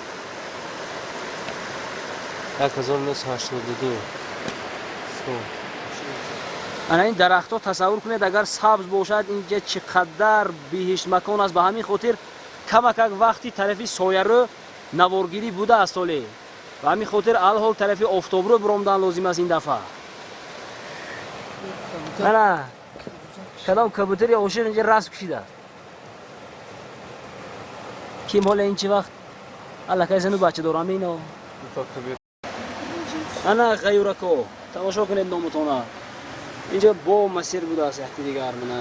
S1: 1982 сол.
S2: Ана ин дарахтҳо тасаввур кунед, агар сабз бошад, инҷа чӣ қадар биҳиштмакон аст. Ба ҳамин хотир камакак вақти тарафи соярӯ наворгирӣ будааст ҳоле. Ба ҳамин хотир алҳол тарафи офтобрӯ биромдан лозим аст ин дафъа. Ана кадом кабутари ошиқ инҷа расм кашидааст. Ким ҳола ин чӣ вақт аллакай зану бача дорам ино. Ана ғаюрако, тамошо кунед номутона. Инҷа бо масир будааст якти дигар мана.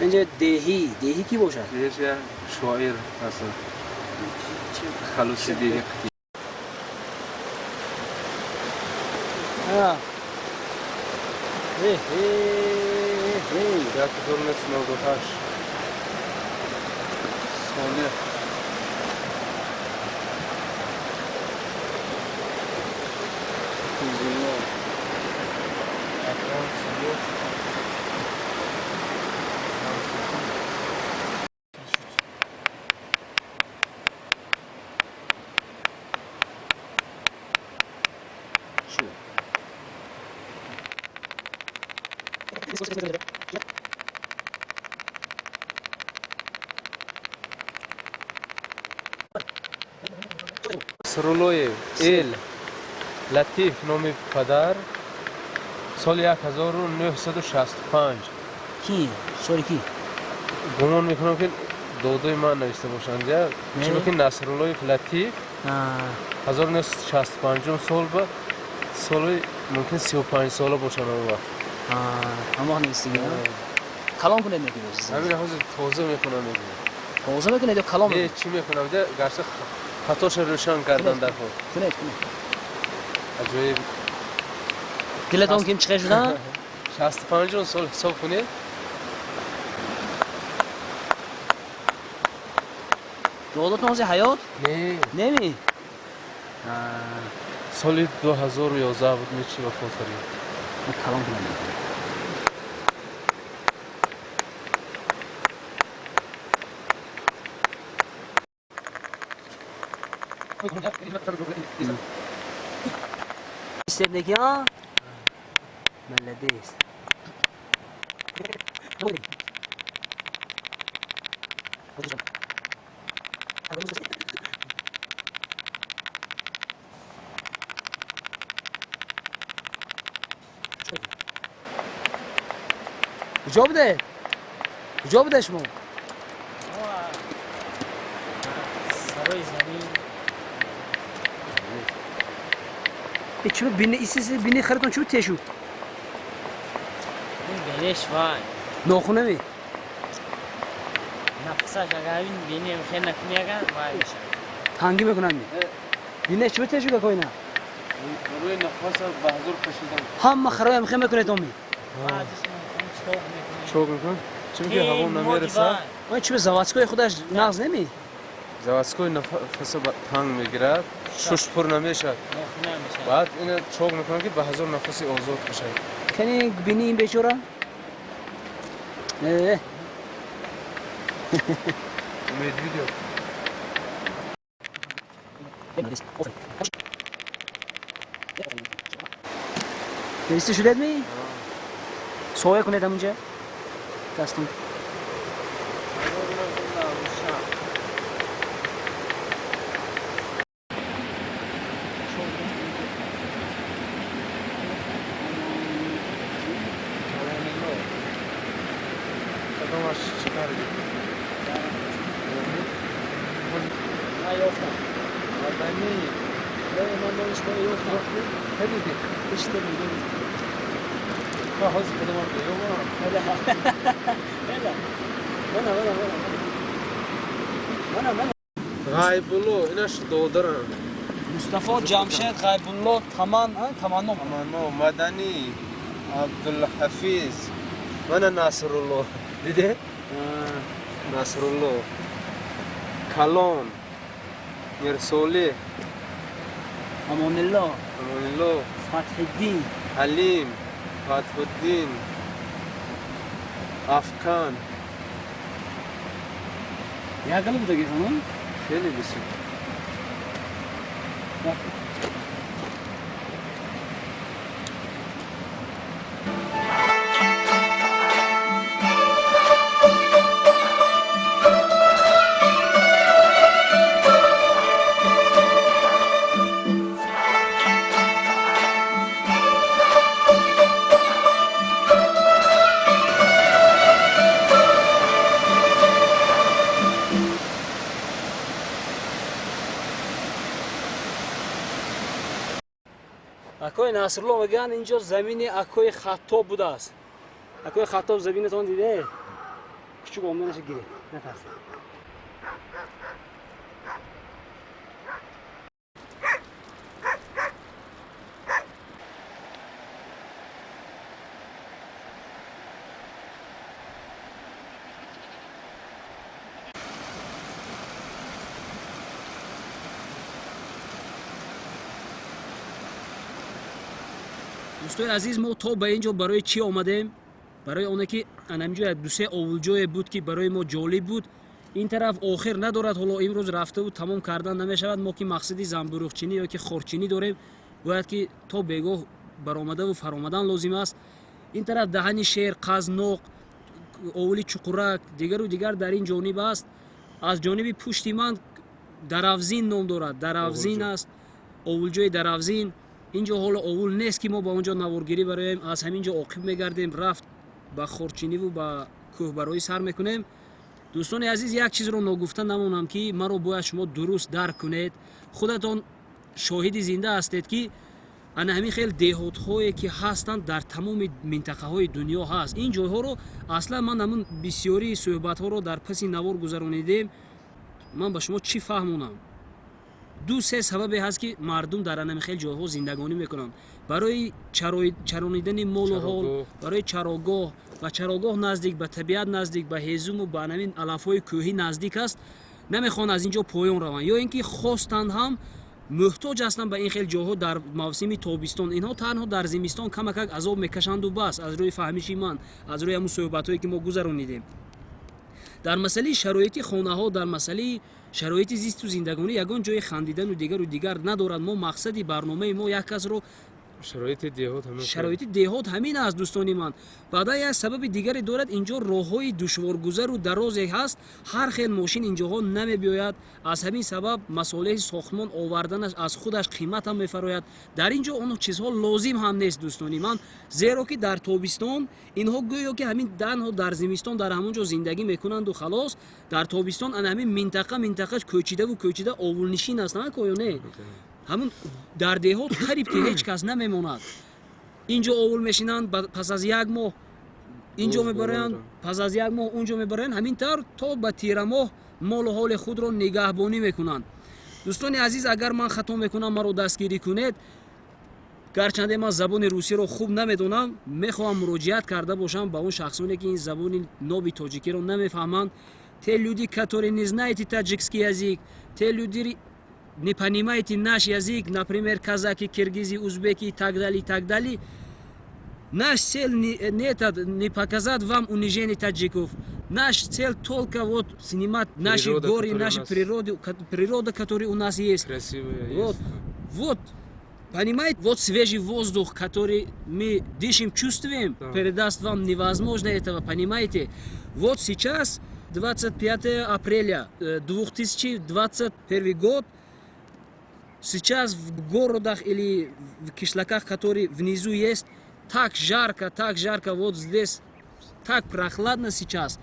S2: Инҷа деҳӣ, деҳӣ кӣ бошад?
S1: Деҳиш як шоир аст. Тахаллуси деҳӣ.
S2: Ана. Э, э, э.
S1: 1998. Солеҳ. Физулло. Акрам Сидоқ.
S2: Шу.
S1: Срулоев Эл Латиф номи падар, соли 1965.
S2: Ки? Соли ки?
S1: Гумон мекунам, ки додои ман нависта бошанд.
S2: Не.
S1: Чунки Насруллоев Латиф. 1965 сол ба соли мумкин 35 сола бошам он вақт.
S2: Ҳамон вақт навистагӣ. Калон кунед мекунед.
S1: Ҳамин ҳозир тоза мекунам мегӯям.
S2: Тоза мекунед ё калон?
S1: Не, чӣ мекунам? Гарчи хатоша рӯшан кардан дар худ.
S2: Кунед, кунед.
S1: Аҷоиб.
S2: Дилатон ким чиқа шуда?
S1: 65 сол ҳисоб кунед.
S2: Додатон ҳозир ҳаёт?
S1: Не.
S2: Неми?
S1: Соли 2011 буд, мечи вафот кардем.
S2: Калон кунам. Истебнеки, а? Молодец. Куҷо буде? Куҷо буде шумо?
S5: Сарои замин.
S2: Чӣ бини исиси бини харитон чӣ тешу?
S5: Ин бинеш вай.
S2: Нохуна ми?
S5: Нафасаш агар ин бини хел накунӣ агар вай мешавад.
S2: Тангӣ мекунад ми? Бинеш чӣ тешу какоина?
S1: Рӯи нафаса ба ҳазур кашидам.
S2: Ҳама хароям хел мекунед оми?
S5: Баъдиш мумкин чоқ мекунем.
S1: Чоқ мекунем? Чунки ҳаво намерасад.
S2: Ой, чӣ заводской худаш нағз неми?
S1: Заводской нафаса танг мегирад, шуш пур намешавад.
S5: Нохуна мешавад.
S1: Баъд ина чоқ мекунам ки ба ҳазор нафаси озод кашад.
S2: Кани бини ин бечора? Э.
S1: Умед видео.
S2: Нависта шудед ми? Соя кунед ҳамунҷа? Дастон.
S1: Ғайбулло, инаш додарам.
S2: Мустафо Ҷамшед Ғайбулло Таман, Таманно.
S1: Таманно, Маданӣ, Абдулҳафиз. Мана Насрулло. Диде? Насрулло. Калон. Мирсолеҳ.
S2: Амонилло.
S1: Амонилло.
S2: Фатҳиддин.
S1: Ҳалим. Фатҳуддин. Афкан.
S2: Як гала будаги ханум?
S1: Хеле бисёр.
S2: Акои Насрулло мегӯянд инҷо замини акои Хаттоб будааст. Акои Хаттоб заминатон диде? Кучук омаданаша гиред, натарсед. Дӯстои азиз, мо то ба ин ҷо барои чӣ омадем? Барои оне ки анаминҷо як дусе овулҷое буд, ки барои мо ҷолиб буд. Ин тараф охир надорад, ҳоло имрӯз рафтаву тамом кардан намешавад. Мо ки мақсади замбуруғчинӣ ё ки хорчинӣ дорем, бояд ки то бегоҳ баромадаву фаромадан лозим аст. Ин тараф даҳани шер, қазноқ, овули чуқурак, дигару дигар дар ин ҷониб аст. Аз ҷониби пушти ман Даравзин ном дорад. Даравзин аст, овулҷои Даравзин. Инҷо ҳоло овул нест, ки мо ба он ҷо наворгирӣ бароем. Аз ҳамин ҷо оқиб мегардем, рафт ба хорчиниву ба кӯҳбароӣ сар мекунем. Дӯстони азиз, як чизро ногуфта намонам, ки маро бояд шумо дуруст дарк кунед. Худатон шоҳиди зинда ҳастед, ки ана ҳамин хел деҳотҳое ки ҳастанд, дар тамоми минтақаҳои дунё ҳаст. Ин ҷойҳоро аслан ман ҳамун бисёрии суҳбатҳоро дар паси навор гузаронидем. Ман ба шумо чӣ фаҳмонам? Ду се сабабе ҳаст, ки мардум дар анами хел ҷойҳо зиндагонӣ мекунанд: барои чаронидани молу ҳол, барои чарогоҳ. Ба чарогоҳ наздик, ба табиат наздик, ба ҳезуму ба анамин алафҳои кӯҳӣ наздик аст. Намехоҳанд аз ин ҷо поён раванд, ё ин ки хостанд ҳам, муҳтоҷ ҳастанд ба ин хел ҷойҳо дар мавсими тобистон. Инҳо танҳо дар зимистон камакак азоб мекашанду бас. Аз рӯи фаҳмиши ман, аз рӯи ҳамун суҳбатҳое ки мо гузаронидем, дар масъалаи шароити хонаҳо, дар масъалаи шароити зисту зиндагонӣ ягон ҷои хандидану дигару дигар надорад. Мо мақсади барномаи мо як касро
S1: шароити деҳот ҳамин,
S2: шароити деҳот ҳамин аст, дӯстони ман. Баъдан як сабаби дигаре дорад: инҷо роҳҳои душворгузару дарозе ҳаст, ҳар хел мошин инҷоҳо намебиёяд. Аз ҳамин сабаб масолеҳи сохтмон оварданаш аз худаш қимат ҳам мефарояд. Дар ин ҷо он чизҳо лозим ҳам нест, дӯстони ман, зеро ки дар тобистон инҳо гӯё ки ҳамин танҳо дар зимистон дар ҳамон ҷо зиндагӣ мекунанду халос. Дар тобистон ана ҳамин минтақа минтақа кӯчидаву кӯчида овулнишин ҳастанд, коё не? Ҳамун дар деҳот қариб ки ҳеҷ кас намемонад. Инҷо овул мешинанд, пас аз як моҳ инҷо мебаранд, пас аз як моҳ унҷо мебаранд. Ҳамин тавр то ба тирамоҳ молу ҳоли худро нигаҳбонӣ мекунанд. Дӯстони азиз, агар ман хато мекунам, маро дастгирӣ кунед. Гарчанде ман забони русиро хуб намедонам, мехоҳам муроҷиат карда бошам ба он шахсоне, ки ин забони ноби тоҷикиро намефаҳманд. Те люди, которые не знаете таджикский язык, те люди не понимаете наш язык, например, казахи, киргизы, узбеки и так далее, и так далее. Наш цель не, этот, не показать вам унижение таджиков. Наш цель только вот снимать наши
S1: Природа,
S2: горы,
S1: которая у
S2: наши
S1: нас
S2: природы, природа, которая у нас есть.
S1: Красивая
S2: Вот,
S1: есть.
S2: Вот, понимаете, вот свежий воздух, который мы дышим, чувствуем, передаст вам невозможно этого, понимаете? Вот сейчас, 25 апреля 2021 год, сейчас в городах или в кишлаках, которые внизу есть, так жарко, вот здесь так прохладно сейчас,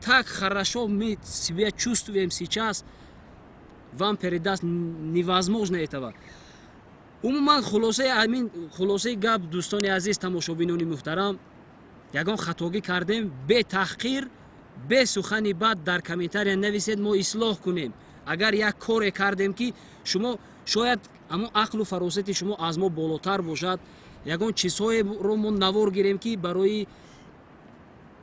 S2: так хорошо мы себя чувствуем сейчас, вам передаст невозможно этого. Умуман, хулосаи ҳамин, хулосаи гап, дӯстони азиз, тамошобинони муҳтарам, ягон хатогӣ кардем, бетаҳқир, бе сухани бад дар комментария нависед, мо ислоҳ кунем. Агар як коре кардем, ки шумо шояд ҳамон ақлу фаросати шумо аз мо болотар бошад, ягон чизҳоеро мо навор гирем, ки барои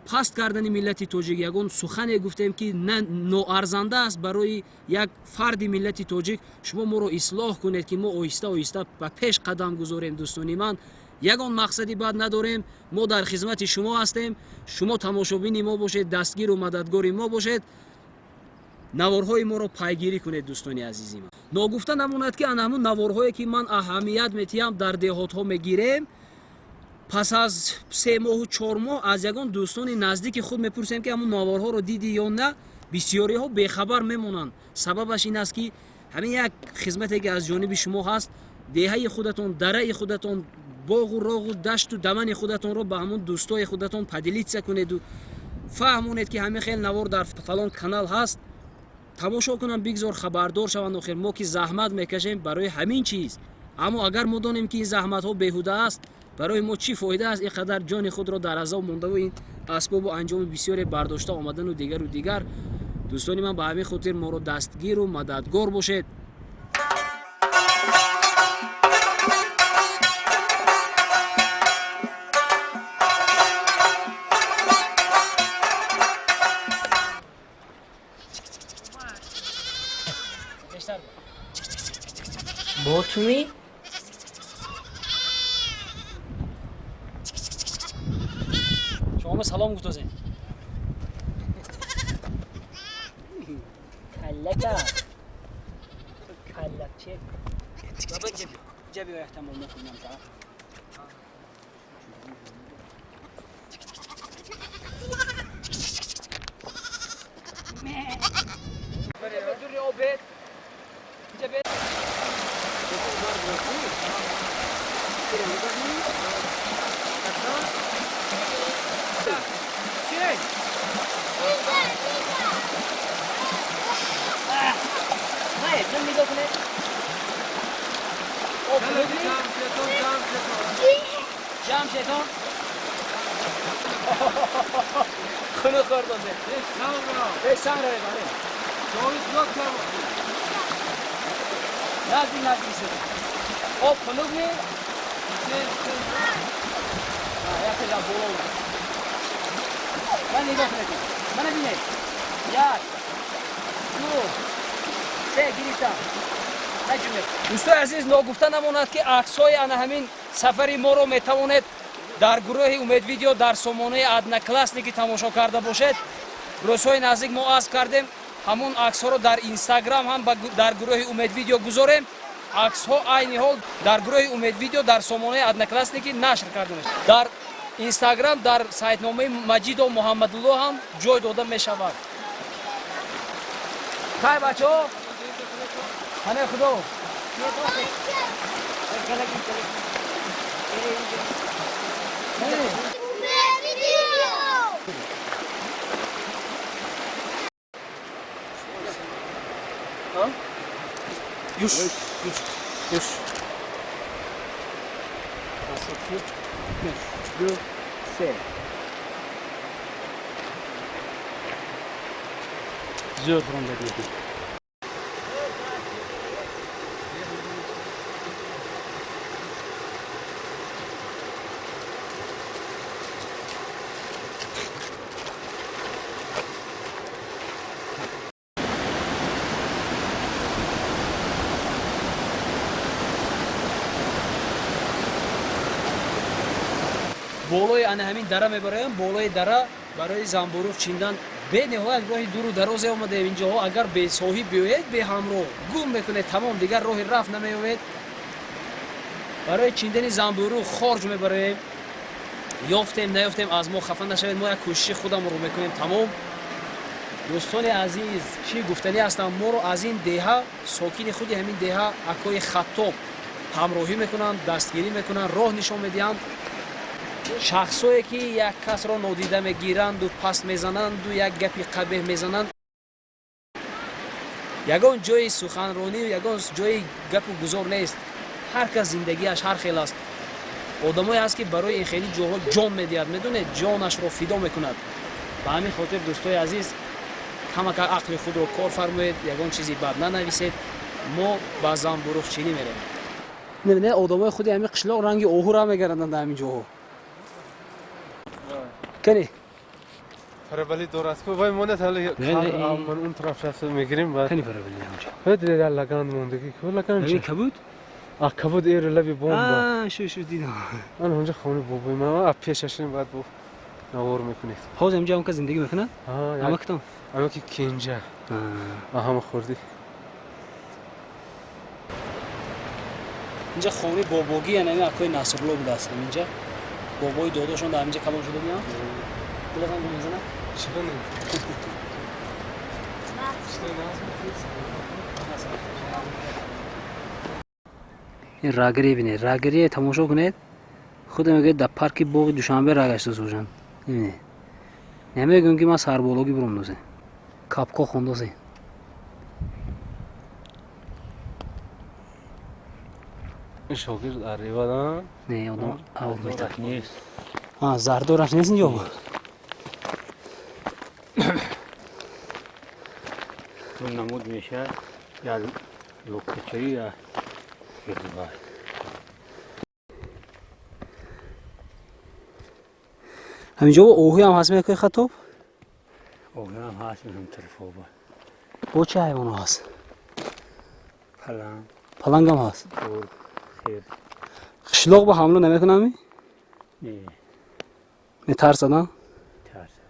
S2: паст кардани миллати тоҷик ягон сухане гуфтем, ки ноарзанда аст барои як фарди миллати тоҷик, шумо моро ислоҳ кунед, ки мо оҳиста оҳиста ба пеш қадам гузорем. Дӯстони ман, ягон мақсади бад надорем, мо дар хизмати шумо ҳастем. Шумо тамошобини мо бошед, дастгиру мададгори мо бошед, наворҳои моро пайгирӣ кунед. Дӯстони азизи ман, ногуфта намонад, ки ана ҳамун наворҳое, ки ман аҳамият метиҳам, дар деҳотҳо мегирем, пас аз 3 моҳу 4 моҳ аз ягон дӯстони наздики худ мепурсем, ки ҳамун наворҳоро дидӣ ё на. Бисёриҳо бехабар мемонанд. Сабабаш ин аст, ки ҳамин як хизмате, ки аз ҷониби шумо ҳаст, деҳаи худатон, дараи худатон, боғу роғу дашту дамани худатонро ба ҳамун дӯстои худатон поделиться кунеду фаҳмонед, ки ҳамин хел навор дар фалон канал ҳаст, тамошо кунам, бигзор хабардор шаванд. Охир мо ки заҳмат мекашем барои ҳамин чиз, аммо агар мо донем, ки ин заҳматҳо беҳуда аст, барои мо чӣ фоида аст ин қадар ҷони худро дар азоб мондаву ин асбобу анҷоми бисёре бардошта омадану дигару дигар? Дӯстони ман, ба ҳамин хотир моро дастгиру мададгор бошед.
S5: Бо туми?
S2: Шумо салом гуфтозем. Каллака каллакче, ҷаби эҳтимол мекунам та. Не, нигоҳ кунед. Ҷамъ шетон. Хунук хӯрдозе. Санг равед, бале. Наздик, наздик шуд. Об хунук не? Яке дар боло. Ман нигоҳ кунед. Мана бинед. 1, 2, 3 гирифтам. Дӯстои азиз, ногуфта намонад, ки аксҳои ана ҳамин сафари моро метавонед дар гурӯҳи Умедвидео дар сомонаи Одноклассники тамошо карда бошед. Рӯзҳои наздик мо азм кардем, ҳамон аксҳоро дар Инстаграм ҳам дар гурӯҳи Умедвидео гузорем. Аксҳо айни ҳол дар гурӯҳи Умедвидео дар сомонаи Одноклассники нашр карда мешавад. Дар Инстаграм дар сайтномаи Маҷидов Муҳаммадулло ҳам ҷой дода мешавад. Хай, бачаҳо, ҳане худо. Юш, юш, юш.
S4: 2, 3.
S2: Зиёд ронда дидӣ. Болои ана ҳамин дара мебароям. Болои дара барои замбуруғ чиндан бениҳоят роҳи дуру дарозе омадаем. Инҷоҳо агар бесоҳиб биёед, беҳамроҳ гум мекунед, тамом, дигар роҳи рафт намеёбед. Барои чиндани замбуруғ хорҷ мебароем. Ёфтем, наёфтем, аз мо хафа нашавед, мо як кӯшиши худамонро мекунем, тамом. Дӯстони азиз, чӣ гуфтанӣ ҳастам, моро аз ин деҳа сокини худи ҳамин деҳа акои Хаттоб ҳамроҳӣ мекунанд, дастгирӣ мекунанд, роҳ нишон медиҳанд. Шахсое ки як касро нодида мегиранду паст мезананду як гапи қабеҳ мезананд, ягон ҷои суханронию ягон ҷои гапу гузор нест. Ҳар кас зиндагиаш ҳар хел аст. Одамое ҳаст, ки барои ин хели ҷоҳо ҷон медиҳад, медонед, ҷонашро фидо мекунад. Ба ҳамин хотир, дӯстои азиз, камака ақли худро кор фармоед, ягон чизи бад нанависед. Мо ба замбуруғчинӣ меравем. Мебинед, одамои худи ҳамин қишлоқ ранги оҳура мегарданд дар ҳамин ҷоҳо. Кани?
S1: Парабали дорад ку вай монад ҳали ман он тараф рафта мегирим баъд.
S2: Кани парабали ҳамҷа?
S1: Вай дидед лаган мондагӣ ку лаган
S2: чи? Кабуд?
S1: А кабуд эри лаби бомба.
S2: А, шу шу дидам.
S1: Ан ҳамҷа хони бобои ман а пешашин баъд бо навор мекунед.
S2: Ҳозир ҳамҷа он кас зиндагӣ мекунад? Ама китон?
S1: Ама ки кенҷа. А ҳама хурдӣ.
S2: Инҷа хони бобогӣ, яъне ҳамин акои Насрулло будааст ҳаминҷа. Бобои додошон дар ҳаминҷа калон шуда буданд. Дилатон гум мезанад?
S1: Чиро не?
S2: Ин рагирӣ бинед, рагирие тамошо кунед. Худо мегӯяд, дар парки боғи Душанбе рагашта бошанд. Бинед, намегӯям, ки ман сарбологӣ биромдозем, капко хондозем.
S1: Шогирд аривадан?
S2: Не, одам ав метар. А, зардораш нест инҷо?
S4: Намуд мешавад я лукачаи, я гирдбай.
S2: Ҳаминҷо оҳуям ҳаст, мекои Хаттоб?
S4: Оҳуям ҳаст ҳам тарафоба.
S2: Бо чӣ ҳайвоно ҳаст?
S4: Паланг.
S2: Палангам ҳаст?
S4: Гург, хир.
S2: Қишлоқ ба ҳамла намекунами?
S4: Не.
S2: Метарсад, а?
S4: Тарсад.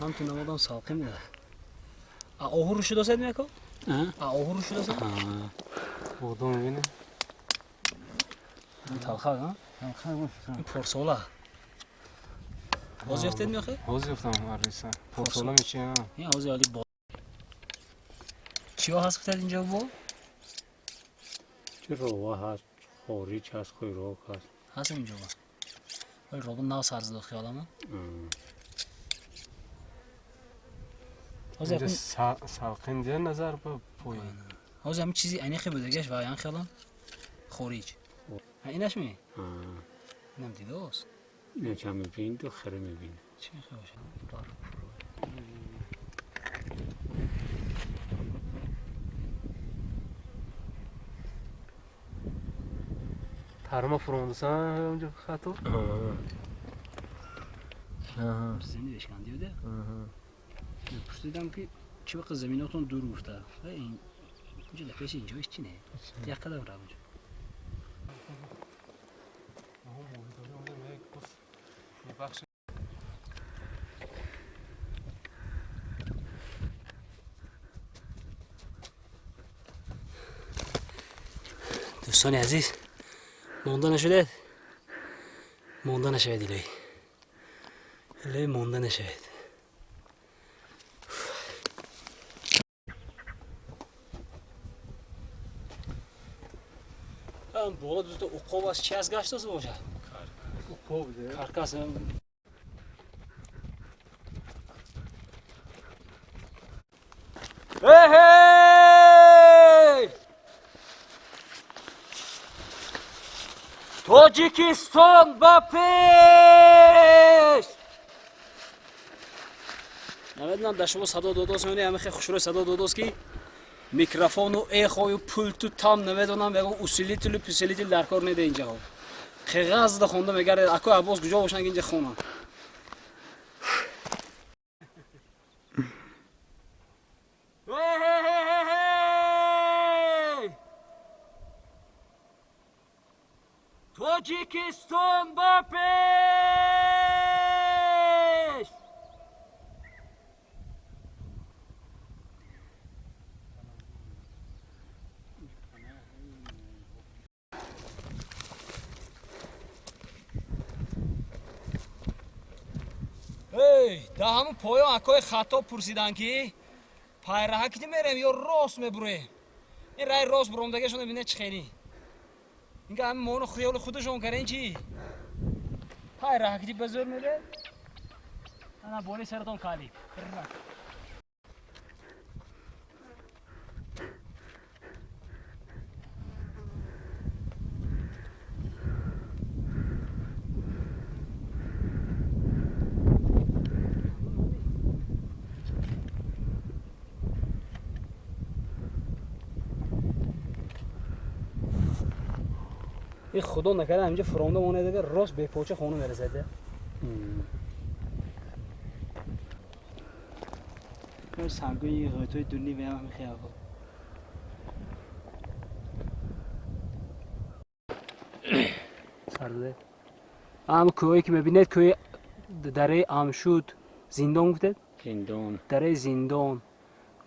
S2: Ҳамту намодам салқӣ медад. А оҳуру шудосед, меко? А оҳуру шудосед?
S1: Бодом мебинем.
S2: Талхак, а? Ин порсола. Ҳозир ёфтед, меохе?
S1: Ҳозир ёфтам, ариса. Порсола мечи, а?
S2: Ин ҳозир оли бо. Чиё ҳаст гуфтед инҷо бо?
S4: Чи рова ҳаст,
S6: Хориҷ ҳаст, хӯрок ҳаст.
S2: Ҳаст инҷо. Вале робот нав сар задод хиёлама.
S1: Инҷа салқин дия назар ба поин.
S2: Ҳозир ҳамин чизи аниқи будагаш ва ян хиёлам хориҷ. Инаш ми? Инам дидост.
S6: Инча мебинӣ, ду хире мебинӣ.
S2: Чӣ мехоҳ бошад?
S1: Тарма фуромдасан онҷо хато?
S2: Замини бешкан диёда? Пурсидам ки чӣ вақт заминотон дур гуфта. Инҷо дар пеши инҷоиш чӣ не? Як қадам рав онҷо. Дӯстони азиз, монда нашудед? Монда нашавед, илоҳӣ. Илоҳӣ, монда нашавед. Боло дуто уқоб аст, чи аз гаштааст бошад?
S1: Уқоб,
S2: каркас. Эй! Тоҷикистон ба пеш! Намедонам дар шумо садо додост ё не, ҳама хеле хушрӯй садо додост ки микрофону эхою пулту там намедонам ягон усилителю пусилител дар кор неда инҷаҳо. Қиғаз зада хонда мегардед, акои Аббос куҷо бошанд ки инҷа хонанд. Тоҷикистон ба пеш! Эй, дар ҳамун поён акои хато пурсиданд ки пайраҳа кити мерем ё рост мебурем. Ин раи рост буромдагиашон бинед чӣ хелӣ. Инга ҳамин мону хиёли худашон карен чӣ? Пайраҳа кити ба зӯр меред? Ана болои саратон калиб. Ин худо накарда ҳаминҷа фуромда монед, агар рост бепоча хона мерасад. Сангои ғойтои дунни веам ҳами хиялҳо. Сардаде. Ам кӯҳое ки мебинед, кӯҳи дараи Амшуд, Зиндон гуфтед?
S6: Зиндон.
S2: Дараи Зиндон.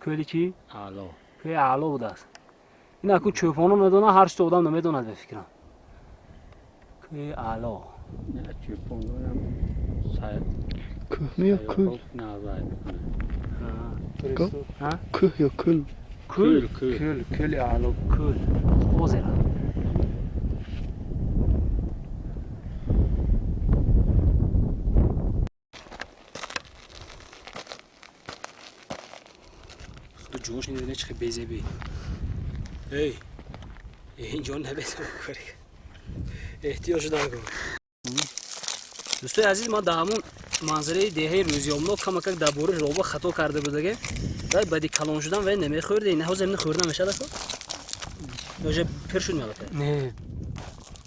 S2: Кӯли чӣ?
S6: Аъло.
S2: Кӯҳи Аъло будааст. Ин акун чӯпоно медонанд, ҳар чизо одам намедонад ба фикрам. Кӯҳи Аъло.
S6: Чӯпононам
S4: Кӯҳ ё кӯл? Кӯҳ ё кӯл?
S2: Кӯл.
S1: Кӯл, кӯли Аъло.
S2: Кӯл. Озера. Худо ҷош нидоне чӣ безебӣ. Эй, инҷо набетам кори. Эҳтиёт шудан кун. Дӯстои азиз, ман дар ҳамун манзараи деҳаи Рӯзиёмнок камакак дар бораи роба хато карда будаге. Вай баъди калон шудан вай намехӯрде. Ин ҳозир ин хӯрда мешавад ака? Ё пир шуд мелака?
S1: Не,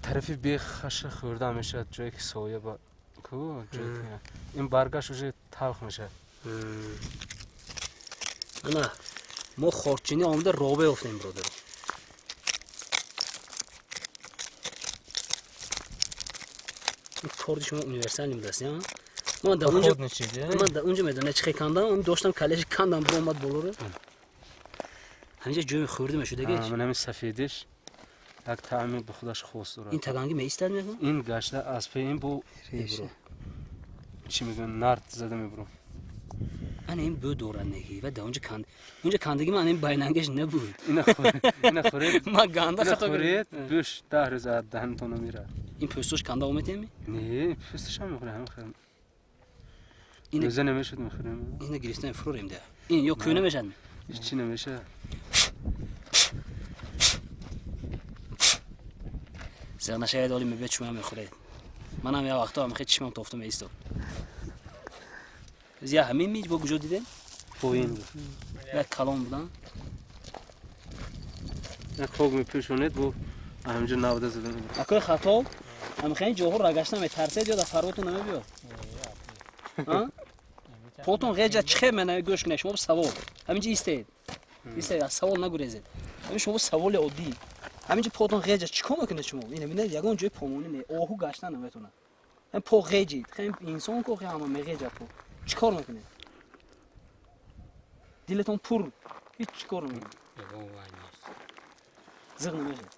S1: тарафи бех хаша хӯрда мешавад, ҷое ки соя ба ку, ҷое ки ин баргаш уже талх мешавад.
S2: Ана, мо хорчинӣ омада робе ёфтем, бародаро. Ин корди шумо универсални будааст, я? Ман дар онҷо ман дар онҷо медонам чӣ хел кандам, доштам калеш кандам, биромад болоро. Ҳаминҷа ҷои хӯрда мешудагеш.
S1: Ман ҳамин сафедиш як таъми ба худаш хос дорад.
S2: Ин таганги меистад мекунад?
S1: Ин гашта аз паи ин бо
S4: Реша.
S1: чӣ мегӯянд, нард зада мебурам.
S2: Ана ин бӯ дорад неги ва да онҷа канд онҷа кандагӣ ман ин байнангаш набуд.
S1: Ина хӯред.
S2: Ман ганда хато
S1: хӯред, бӯш 10 рӯз аз даҳнтон намерад.
S2: Ин пӯстош канда омедеми?
S1: Не, пӯсташам мехӯрем, ҳам хӯрем. Рӯза намешуд мехӯрем.
S2: Ина гирифтан фурорем да. Ин ё кӯна мешад?
S1: Ҳеҷ чӣ намешад.
S2: Зиқ нашавед, оли мебиёд шумо мехӯред. Манам як вақто ҳам хел чишмам тофта меистод. Я ҳамин мич бо куҷо дидем?
S1: Поин буд.
S2: Як калон будан.
S1: Як хок мепӯшонед, бо ҳаминҷо навда зада мебарад.
S2: Акои хато, ҳамихел ҷоҳо рагашта метарсед ё дар фарвотон намебиёд? Потон ғеҷа чихе мена гӯш кунед, шумо савол. Ҳаминҷо истед. Истед, аз савол нагурезед. Ҳамин шумо саволи оддӣ. Ҳаминҷо потон ғеҷа чӣ кор мекунед шумо? Ина бинед, ягон ҷои помонӣ не, оҳу гашта наметавонад. Ҳам по ғеҷид, хем инсон ко хе ҳама меғеҷа по. Чӣ кор мекунед? Дилатон пур, ҳеҷ чӣ кор намекунед. Зиқ намешавед.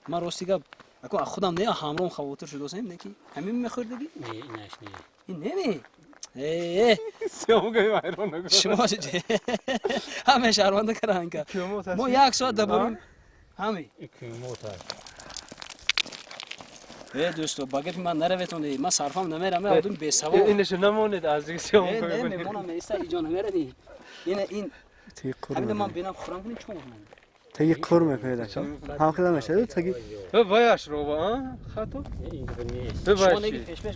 S2: Ман рости гап, ако аз худам не, ҳамроҳам хавотир шудосем, не ки ҳамин мехӯрдагӣ?
S6: Не, инаш не.
S2: Ин не не. Э,
S1: Сиёмгаи вайрон накун.
S2: Шумо ҳаме шарманда карданка. Мо як соат даборим. Ҳаме. Э, дӯсто, ба гапи ман нараветон, ман сарфам намерам, ман одами бесавод.
S1: Инашу намонед аз дига сиёмга.
S2: Не, мемонам, иста иҷо намеравӣ. Ина ин ҳамина ман бинам хӯрам кунем, чӣ мекунам?
S4: Таги қур мекунед ака. Ҳам хела мешавад таги.
S1: Ваяш роба, а? Хато?
S2: Шумо неги пешпеш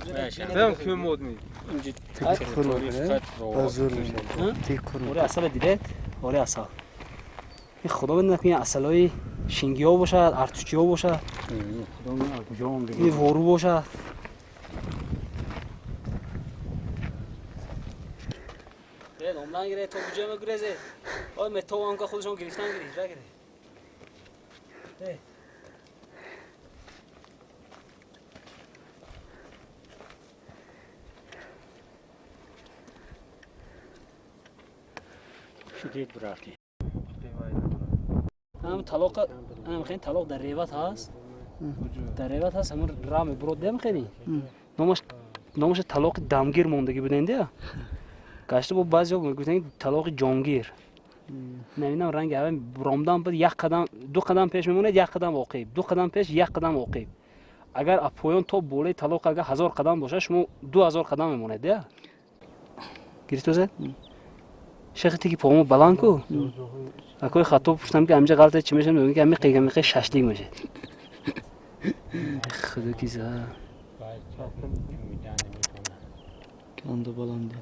S1: Бам кӯмод ми.
S4: Таги қур мекунед. Ба зур мешавад. Таги қур.
S2: Ори асал дидед? Ори асал. Ин худо бидонад ки ин асалҳои шингиҳо бошад, артучиҳо бошад. Ин вору бошад. Номлан гире, то куҷо мегурезед? Ой, метовам ка худашон гирифтан гирифт, ра гире.
S6: Шудед бурафтӣ.
S2: Ҳам талоқ, ҳам хеле талоқ дар реват ҳаст. Дар реват ҳаст, ҳамон ра мебурод дем хеле. Номаш талоқи дамгир мондагӣ буденде. Гашта бо баъзеҳо мегуфтанд талоқи ҷонгир. Намедонам ранги аввал ромдан буд, як қадам, ду қадам пеш мемонад, як қадам оқиб, ду қадам пеш, як қадам оқиб. Агар аз поён то болои талоқ агар 1000 қадам бошад, шумо 2000 қадам мемонед, я? Гирифтозед? Шехи тики помо баланд ку? Акои хато пурсидам ки ҳаминҷа ғалата чӣ мешавад, мегӯяд ки ҳамин қига шашлик мешавад. Худо ки за.
S4: Канда баланд.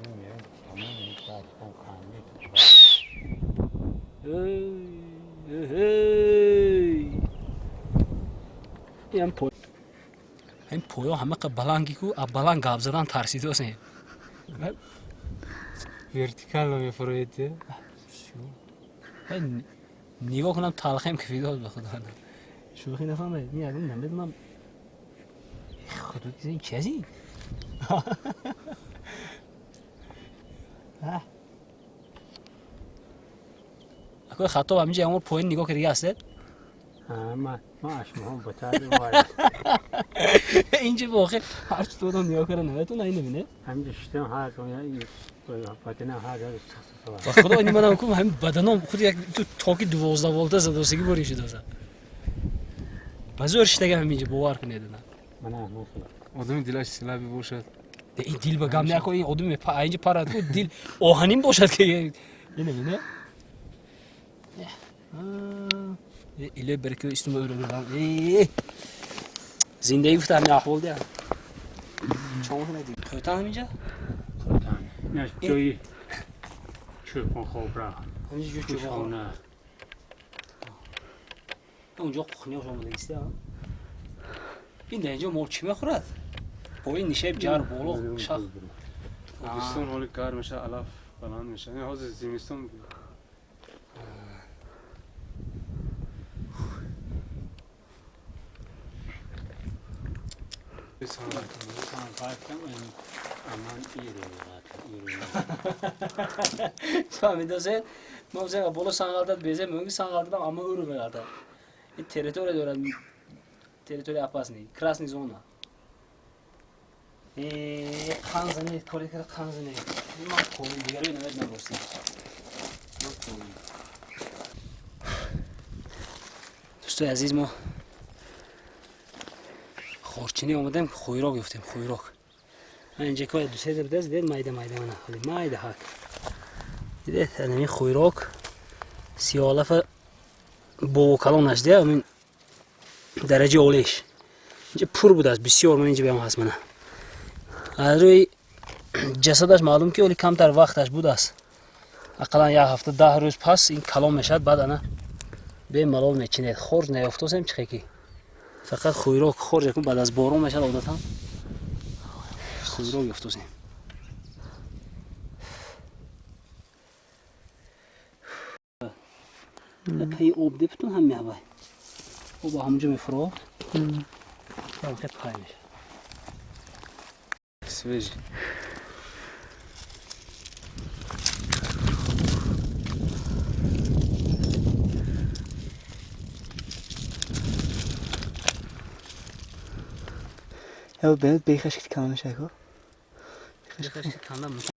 S2: Ин поё ҳамақа баланги ку, а баланд гап задан тарсидосем.
S1: Вертикально мефуроед.
S2: Нигоҳ кунам талхем ки фидод ба худо. Шӯхӣ нафаҳмед, ин ягон намедонам. Худо ки ин чи аз ин? Акои хато ҳаминҷа ягон поин нигоҳ кардига ҳастед? Инҷа воқеъ ҳар чӣ додам нигоҳ карда наметавонад, ин набинед? Ба худо ин манам кум ҳамин баданом худ як ту токи 12 волта задосагӣ борӣ шудоса. Ба зӯр шитагам ҳаминҷа бовар кунед.
S1: Одами дилаш силаби бошад.
S2: Ин дил ба гам нако, ин одами инҷа парад ку дил оҳанин бошад ки ин набинед? Иле берки истума ӯрагам. Зиндагӣ гуфта ҳамин аҳвол дия. Чон кунед? Қӯтан ҳаминҷа?
S6: Қӯтан. Инаш ҷои чӯпон хоб рафт.
S2: Ҳаминҷа ҷои чӯпон. Унҷо кухняш омадагист. Ин дар инҷо мол чӣ мехӯрад? Бо ин нишеб ҷар боло шах.
S1: Тобистон ҳоли гарм мешавад, алаф баланд мешавад. Ин ҳозир зимистон.
S2: Фаҳмидосе? Мо зега боло санғалтад безе, мумкин санғалтадам, аммо ӯро меғалтад. Ин территория дорад, территория опасный, красный зона. Қан занед, кори кара қан занед. Ман ковим, дигаро намедонам рости. Ман ковим. Дӯстои азиз, мо хорчинӣ омадем, хӯйрок ёфтем, хӯйрок. Инҷа ко ду се будааст, дидед, майда майда, мана холи майда ҳак. Дидед, ҳамин хӯйрок сиёҳалафа бовокалонаш дия, ҳамин дараҷаи олиш. Инҷа пур будааст, бисёр, ман инҷа беам ҳаст мана. Аз рӯи ҷасадаш маълум ки оли камтар вақташ будааст. Ақаллан як ҳафта 10 рӯз пас ин калон мешавад, баъд ана бемалол мечинед. Хорҷ наёфтосем чихе ки. Фақат хӯйрок хорҷ якун баъд аз борон мешавад одатан. Хӯйрок ёфтосем. Паи об депутун ҳам меҳвай. Об ҳамунҷо мефурод. Пай мешавад.
S1: Свежий.
S4: Я бенет бехаш ки канда мешава.
S2: Бехаш ки канда.